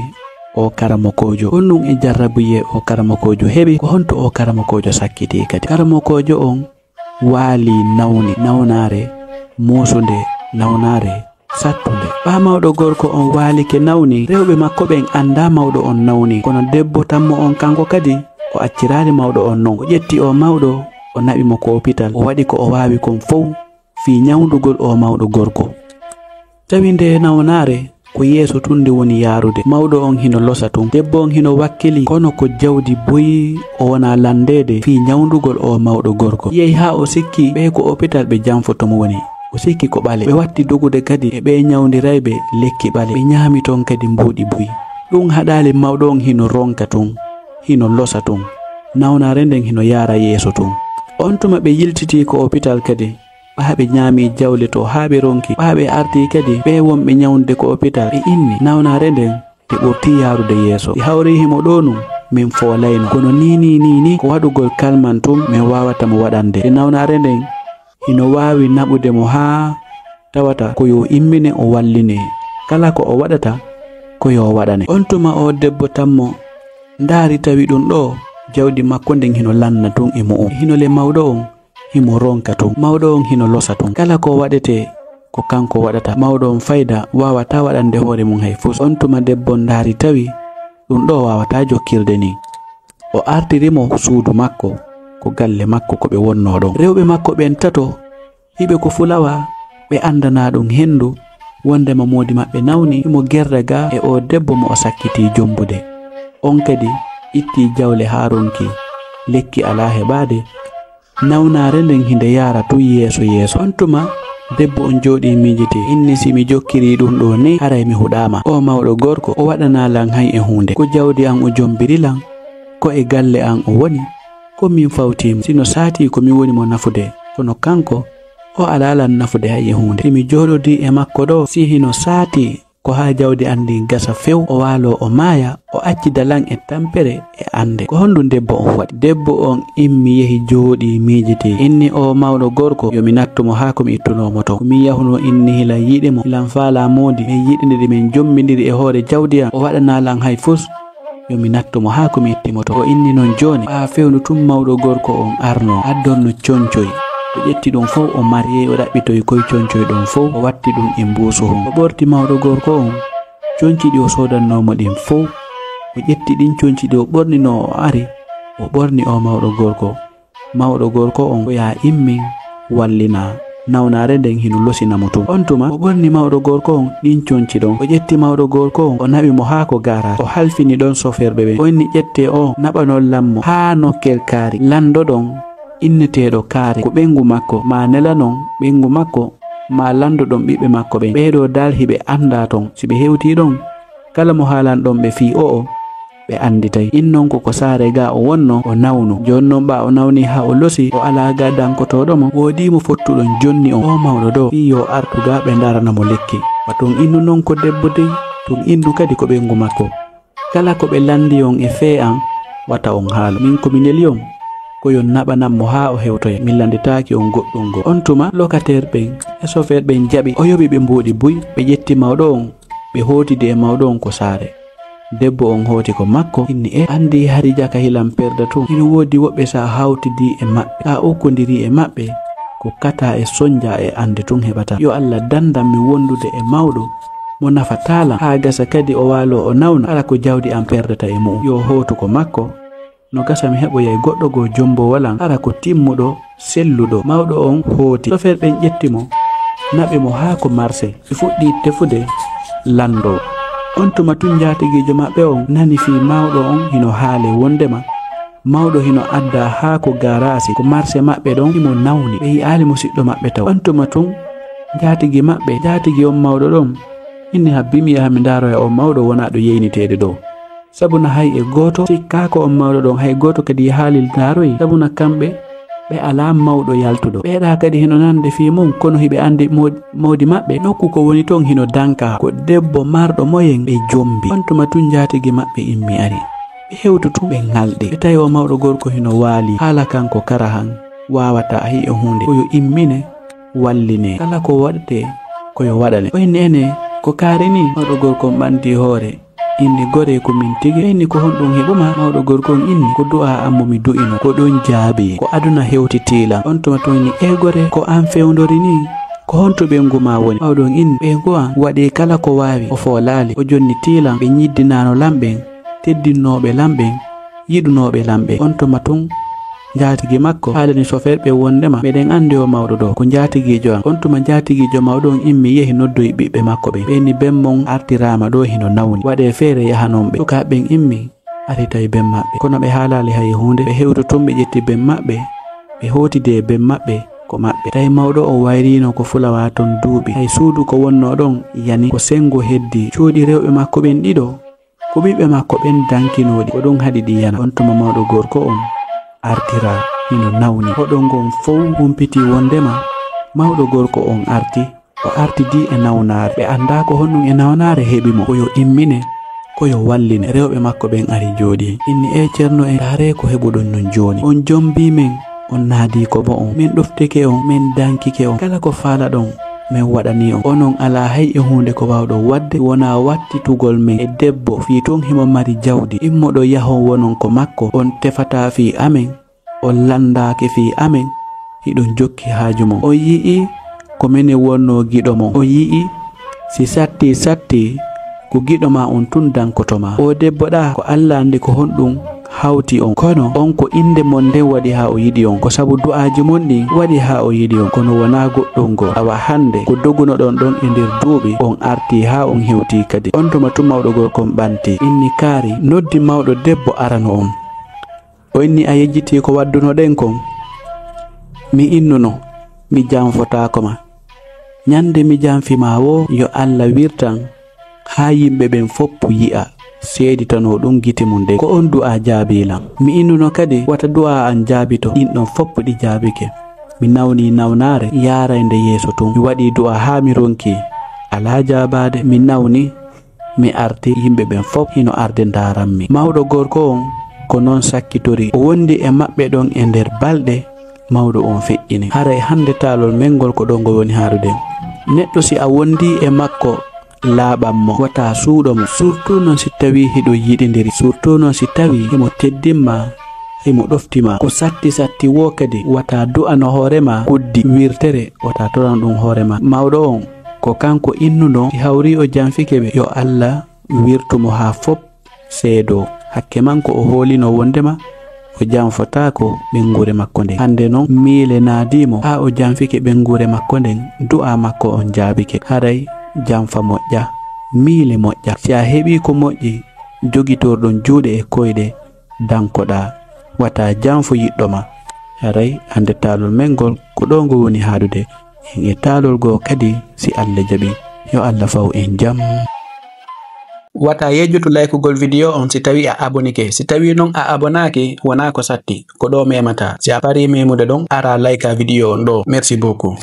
oo karamokoojo. Honɗun e jarrabuyee oo karamokoojo heɓi? Ko honto oo karamokoojo sakkitii kadi? Karamokoojo on waalii nawni, nawnaare muusunde, nawnaare sattunde. Ɓaa mawɗo gorko on waalike nawni, rewɓe makko ɓen anndaa mawɗo on nawni. Kono debbo tammo on kanko kadi, o acciraali mawɗo on non. O ƴetti oo mawɗo, o naɓi mo ko opital. O waɗi ko o waawi kon fow fii ɲawndugol oo mawɗo gorko. Tawi ndee nawnaare ko yeeso tun nde woni yaarude. Mawɗo on hino losa tun. Debbo on hino wakkilii, kono ko jawdi buy o wonaa lanndeede fii ɲawndugol oo mawɗo gorko. Yehi haa o sikki ɓee ko opital ɓe janfoto mo woni. O sikki ko ɓale. Ɓe watti dogude kadi e ɓee ɲawndirayɓe lekki ɓale. Ɓe ɲaami ton kadi mbuuɗi buy. Ɗun haɗaali, mawɗo on hino ronka tun, hino losa tun. Nawnaare nden hino yaara yeeso tun. On tuma ɓe yiltitii ko opital kadi. Ɓaa ɓe ɲaamii jawle to haa ɓe ronki. Ɓaa ɓe artii kadi, ɓee wonɓe ɲawndude ko opital, ɓe inni nawnaare nden, nde ɓurtii yaarude yeeso. Nde hawrii himo ɗoo nun, min foolayno. Kono nii, nii, nii, nii, ko waɗugol kalman tun, min waawata mo waɗande. Nde nawnaare nden hino waawi naɓude mo haa tawata ko yo immine o wallinee. Kala ko o waɗata, ko yo waɗane. On tuma oo debbo tammo ndaari tawi ɗun ɗoo, jawdi makko ndin hino lanna tun e mu'un. Hino le mawɗo on, himo ronka tun. Mawɗo on hino losa tun. Kala ko waɗetee, ko kanko waɗata. Mawɗo on fayda waawataa waɗande hoore mun hay fus. On tuma debbo on ndaari tawi ɗun ɗoo waawataa jokkirde nii. O artiri mo suudu makko, ko galle makko ko ɓe wonnoo ɗon. Rewɓe makko ɓen tato, hiɓe ko fulawa, ɓe anndanaa ɗun henndu, wondema moodi maɓɓe nawni, himo gerda gaa e oo debbo mo o sakkitii jombude. On kadi ittii jawle haa ronki, lekki alaa heɓaade. Nawnaare nden hinde yaara tun yeeso yeeso. On tuma, debbo on jooɗii miijitee, inni, "Si mi jokkirii ɗun ɗoo nii, haray mi huɗaama. Oo mawɗo gorko, o waɗanaa lan hay e huunde. Ko jawdi an o jombiri lan, ko e galle an o woni, ko min fawtii mo. Si no saatii ko min woni mo nafude, kono kanko, o alaa lan nafude hay e huunde. Si mi jooɗodii e makko ɗoo, si hino saatii, ko haa jawdi an ndin gasa few, o waaloo, o maaya, o accida lan e tampere e annde." Ko honɗun debbo on waɗi? Debbo on immi, yehi jooɗii miijitee. Inni oo mawɗo gorko, yo mi nattu mo haa ko mi ittunoo mo ton. Ko min yahunoo inni hilan yiɗi mo, hilan faalaa moodi, min yiɗindiri, min jombindiri e hoore jawdi an, o waɗanaa lan hay fus. Yo mi nattu mo haa ko mi itti mo ton. O inni non jooni, ɓaa fewndo tun mawɗo gorko on arnoo, addonno concoy. O ƴetti ɗun fow, o mariyey, o ɗaɓɓitoyi koy concoy ɗon fow, o watti ɗun e mbuusu hun. O ɓorti mawɗo gorko on conci ɗi o soodannoo mo ɗin fow. O ƴetti ɗin conci ɗi o ɓorninoo, o ari, o ɓorni oo mawɗo gorko. Mawɗo gorko on ko yaa immin wallinaa. Nawnaare nden hino losina mo tun. On tuma, o ɓorni mawɗo gorko on ɗin conci ɗon. O ƴetti mawɗo gorko on, o naɓi mo haa ko gaaraas. O halfini ɗon soferɓe ɓen. O inni, "Ƴettee oo, naɓanon lan mo haa nokkel kaari. Landoɗon inneteeɗo kaari, ko ɓeyngu makko, maa nelanon ɓeyngu makko, maa landoɗon ɓiɓɓe makko ɓen. Ɓee ɗoo daal hiɓe anndaa ton. Si ɓe hewtii ɗon, kala mo haalanɗon ɓe fii o'o, ɓe annditay." Ɗin non ko ko saare gaa o wonnoo, o nawnu. Jooni non ɓaa o nawnii haa o losii, o alaa gaa dankotooɗo mo. Woodii mo fottuɗon jonni on, oo mawɗo ɗoo, fii yo artu gaa ɓe ndarana mo lekki. Wa tun innu non ko debbo dey, tun innu kadi ko ɓeyngu makko. Kala ko ɓe lanndii on e fee an, wata on haalu. Min ko mi neli on, ko yo naɓanan mo haa o hewtoya. Mi lannditaaki on goɗɗun goo. On tuma, lokateer ɓen e sofeer ɓen jaɓi. O yoɓi ɓe mbuuɗi buy, ɓe ƴetti mawɗo on, ɓe hootidi e mawɗo on ko saare. Debbo on hooti ko makko, inni, "E, anndii hari jaka hilan perda tun. Hino woodi woɓɓe si a hawtidii e maɓɓe, si a ukkondirii e maɓɓe, ko kataa e sonjaa e annde tun heɓataa. Yo Alla dandan mi wondude e mawɗo mo nafataa lan, haa gasa kadi o waaloo o nawna, hara ko jawdi an perdata e mu'un. Yo hootu ko makko, no gasa mi heɓoyay goɗɗo goo jombowoo lan, hara ko timmuɗo, selluɗo." Mawɗo on hooti. Sofeer ɓen ƴetti mo, naɓi mo haa ko marse. Ɓe fuɗɗii tefude lanndoo. On tuma tun njaatigiijo maɓɓe on nani fii mawɗo on hino haalee wondema Mawɗo hino addaa haa ko garaasi, ko marse maɓɓe ɗon himo nawni. Ɓe yi'aali musiɗɗo maɓɓe taw. On tuma tun, njaatigi maɓɓe, njaatigi on mawɗo ɗon, inni, "Habbi mi yaha mi ndaaroya on mawɗo wonaa ɗo yeyniteede ɗoo." Sabuna hay e gooto sikkaako on mawɗo ɗon, hay gooto kadi yahaali ndaaroyi. Sabuna kamɓe ɓe alaa mawɗo yaltuɗo. Ɓeeɗaa kadi hino nande fii mun, kono hiɓe andi mo-, mawdi maɓɓe. Nokku ko woni ton hino danka. Ko debbo marɗo moyen ɓe jombi. On tuma tun njaatigi maɓɓe immi ari. Ɓe hewtu tun ɓe ŋalɗi. Ɓe tawi o mawɗo gorko hino waali. Haala kan ko karahan. Waawataa hi'e huunde. Ko yo immine, walline. Kala ko waɗetee, ko yo waɗane. O inni ene, ko kaari ni? Mawɗo gorko on ɓanti hoore. Inni, "Goree, ko min tigi." Ɓe inni, "Ko honɗun heɓu ma?" Mawɗo gorko on inni, "Ko du'aa an mo mi du'ino, ko ɗon jaabii, ko aduna hewtitii lan." On tuma tun inni, "Ee goree, ko an fewndori nii? Ko honto ɓeyngu maa woni?" Mawɗo on inni, "Ɓeyngu an waɗii kala ko waawi, o foolaali, o jonnitii lan ɓe nyiddinaano lan ɓen, teddinnooɓe lan ɓen, yiɗunooɓe lan ɓen." On tuma tun, njaatigi makko haalani sofeer ɓen wondema, "Meɗen anndi o mawɗo ɗoo, ko njaatigiijo an." On tuma njaatigiijo mawɗo on immi yehi noddoyi ɓiɓɓe makko ɓen. Ɓe inni, "Ben mon artiraama ɗoo hino nawni. Waɗee feere yahanon ɓe." Sukaaɓe ɓen immi, ari tawi ben maɓɓe. Kono ɓe haalaali hay huunde. Ɓe hewti tun ɓe ƴetti ben maɓɓe, ɓe hootidi e ben maɓɓe ko maɓɓe. Tawi mawɗo on wayriino ko fulawaa ton duuɓi. Hay suudu ko wonnoo ɗon yani, ko senngo heddii. Cuuɗi rewɓe makko ɓen ɗiɗo, ko ɓiɓɓe makko ɓen dankinoo ɗi, ko ɗun haɗi ɗi yana. On tuma mawɗo gorko on artiraa, hino nawni. Hoɗo ngon fow humpitii wondema mawɗo gorko on arti, o artidii e nawnaare. Ɓe anndaa ko honɗun e nawnaare heɓi mo. Ko yo immine, ko yo walline. Rewɓe makko ɓen ari jooɗii. Inni, "Ee Ceerno en, ndaaree ko heɓuɗon non jooni. On jombii men, on naadii ko mo'on. Men ɗoftike on, men dankike on. Kala ko faalaɗon, men waɗanii on. Onon alaa hay e huunde ko waawɗon waɗde, si wonaa wattitugol men e debbo, fii tun himo mari jawdi. Immoɗon yahon wonon ko makko, on tefataa fii amen, on lanndaaki fii amen, hiɗon jokki haaju mon. On yi'ii ko menen wonnoo giɗo mon. On yi'ii, si sattii, sattii, ko giɗo maa on tun dankoto maa. Oo debbo ɗaa, ko Alla anndi ko honɗun hawti on. Kono on ko innde mon nden waɗi haa o yiɗi on. Ko sabu du'aaji mon ɗin waɗi haa o yiɗi on. Kono wonaa goɗɗun goo. Awa hannde, ko dogunoɗon ɗon e nder duuɓi, on artii haa on hewtii kadi." On tuma tun mawɗo gorko on ɓanti. Inni, "Kaari, noddi mawɗo debbo arano on." O inni, "A yejjitii ko waddunoɗen kon? Mi innuno, mi janfotaako ma. Ɲande mi janfi maa woo, yo Alla wirtan haa yimɓe ɓen fow yi'a, seeditanoo ɗun gite mun ɗen. Ko on du'aa jaabii lan. Mi innuno kadi wata du'aa an jaabito, ɗin ɗon fow ɗi jaabike. Mi nawnii nawnaare yaaraynde yeeso tun. Mi waɗii du'aa haa mi ronkii, alaa jaabaade. Mi nawni, mi arti, yimɓe ɓen fow hino arde ndaaran mi." Mawɗo gorko on ko non sakkitori. O wondi e maɓɓe ɗon e nder balɗe, mawɗo on feƴƴini. Haray hande taalol men ngol ko ɗoo ngo woni haaɗude. Neɗɗo si a wondi e makko, laaɓan mo. Wata suuɗo mo. Surtout non si tawii hiɗon yiɗindiri. Surtout non si tawii himo teddin ma, himo ɗofti ma. Ko satti satti woo kadi, wata du'ano hoore ma kuddi wirtere, wata torano ɗun hoore ma. Mawɗo on, ko kanko innuno, si hawrii o janfike ɓe, yo Alla wirtu mo haa fow seedoo. Hakke man ko o hoolinoo wondema o janfotaako ɓeynguure makko nden. Hande non, miile naadii mo haa o janfike ɓeynguure makko nden, du'aa makko on jaabike. Haray janfa moƴƴa, miile moƴƴa. Si a heɓii ko moƴƴi, jogitorɗon juuɗe e koyɗe, dankoɗaa. Wata janfu yiɗɗo ma. Haray hande taalol men ngol ko ɗoo ngo woni haaɗude. En e taalol goo kadi, si Alla jaɓi. Yo Alla faw en jam. Wata yejjutu laykugol video on si tawii a abonike. Si tawii non a abonaaki, wonaa ko satti. Ko ɗoo memata. Si a parii memude ɗon, araa laykaa video on ɗoo. Merci beaucoup.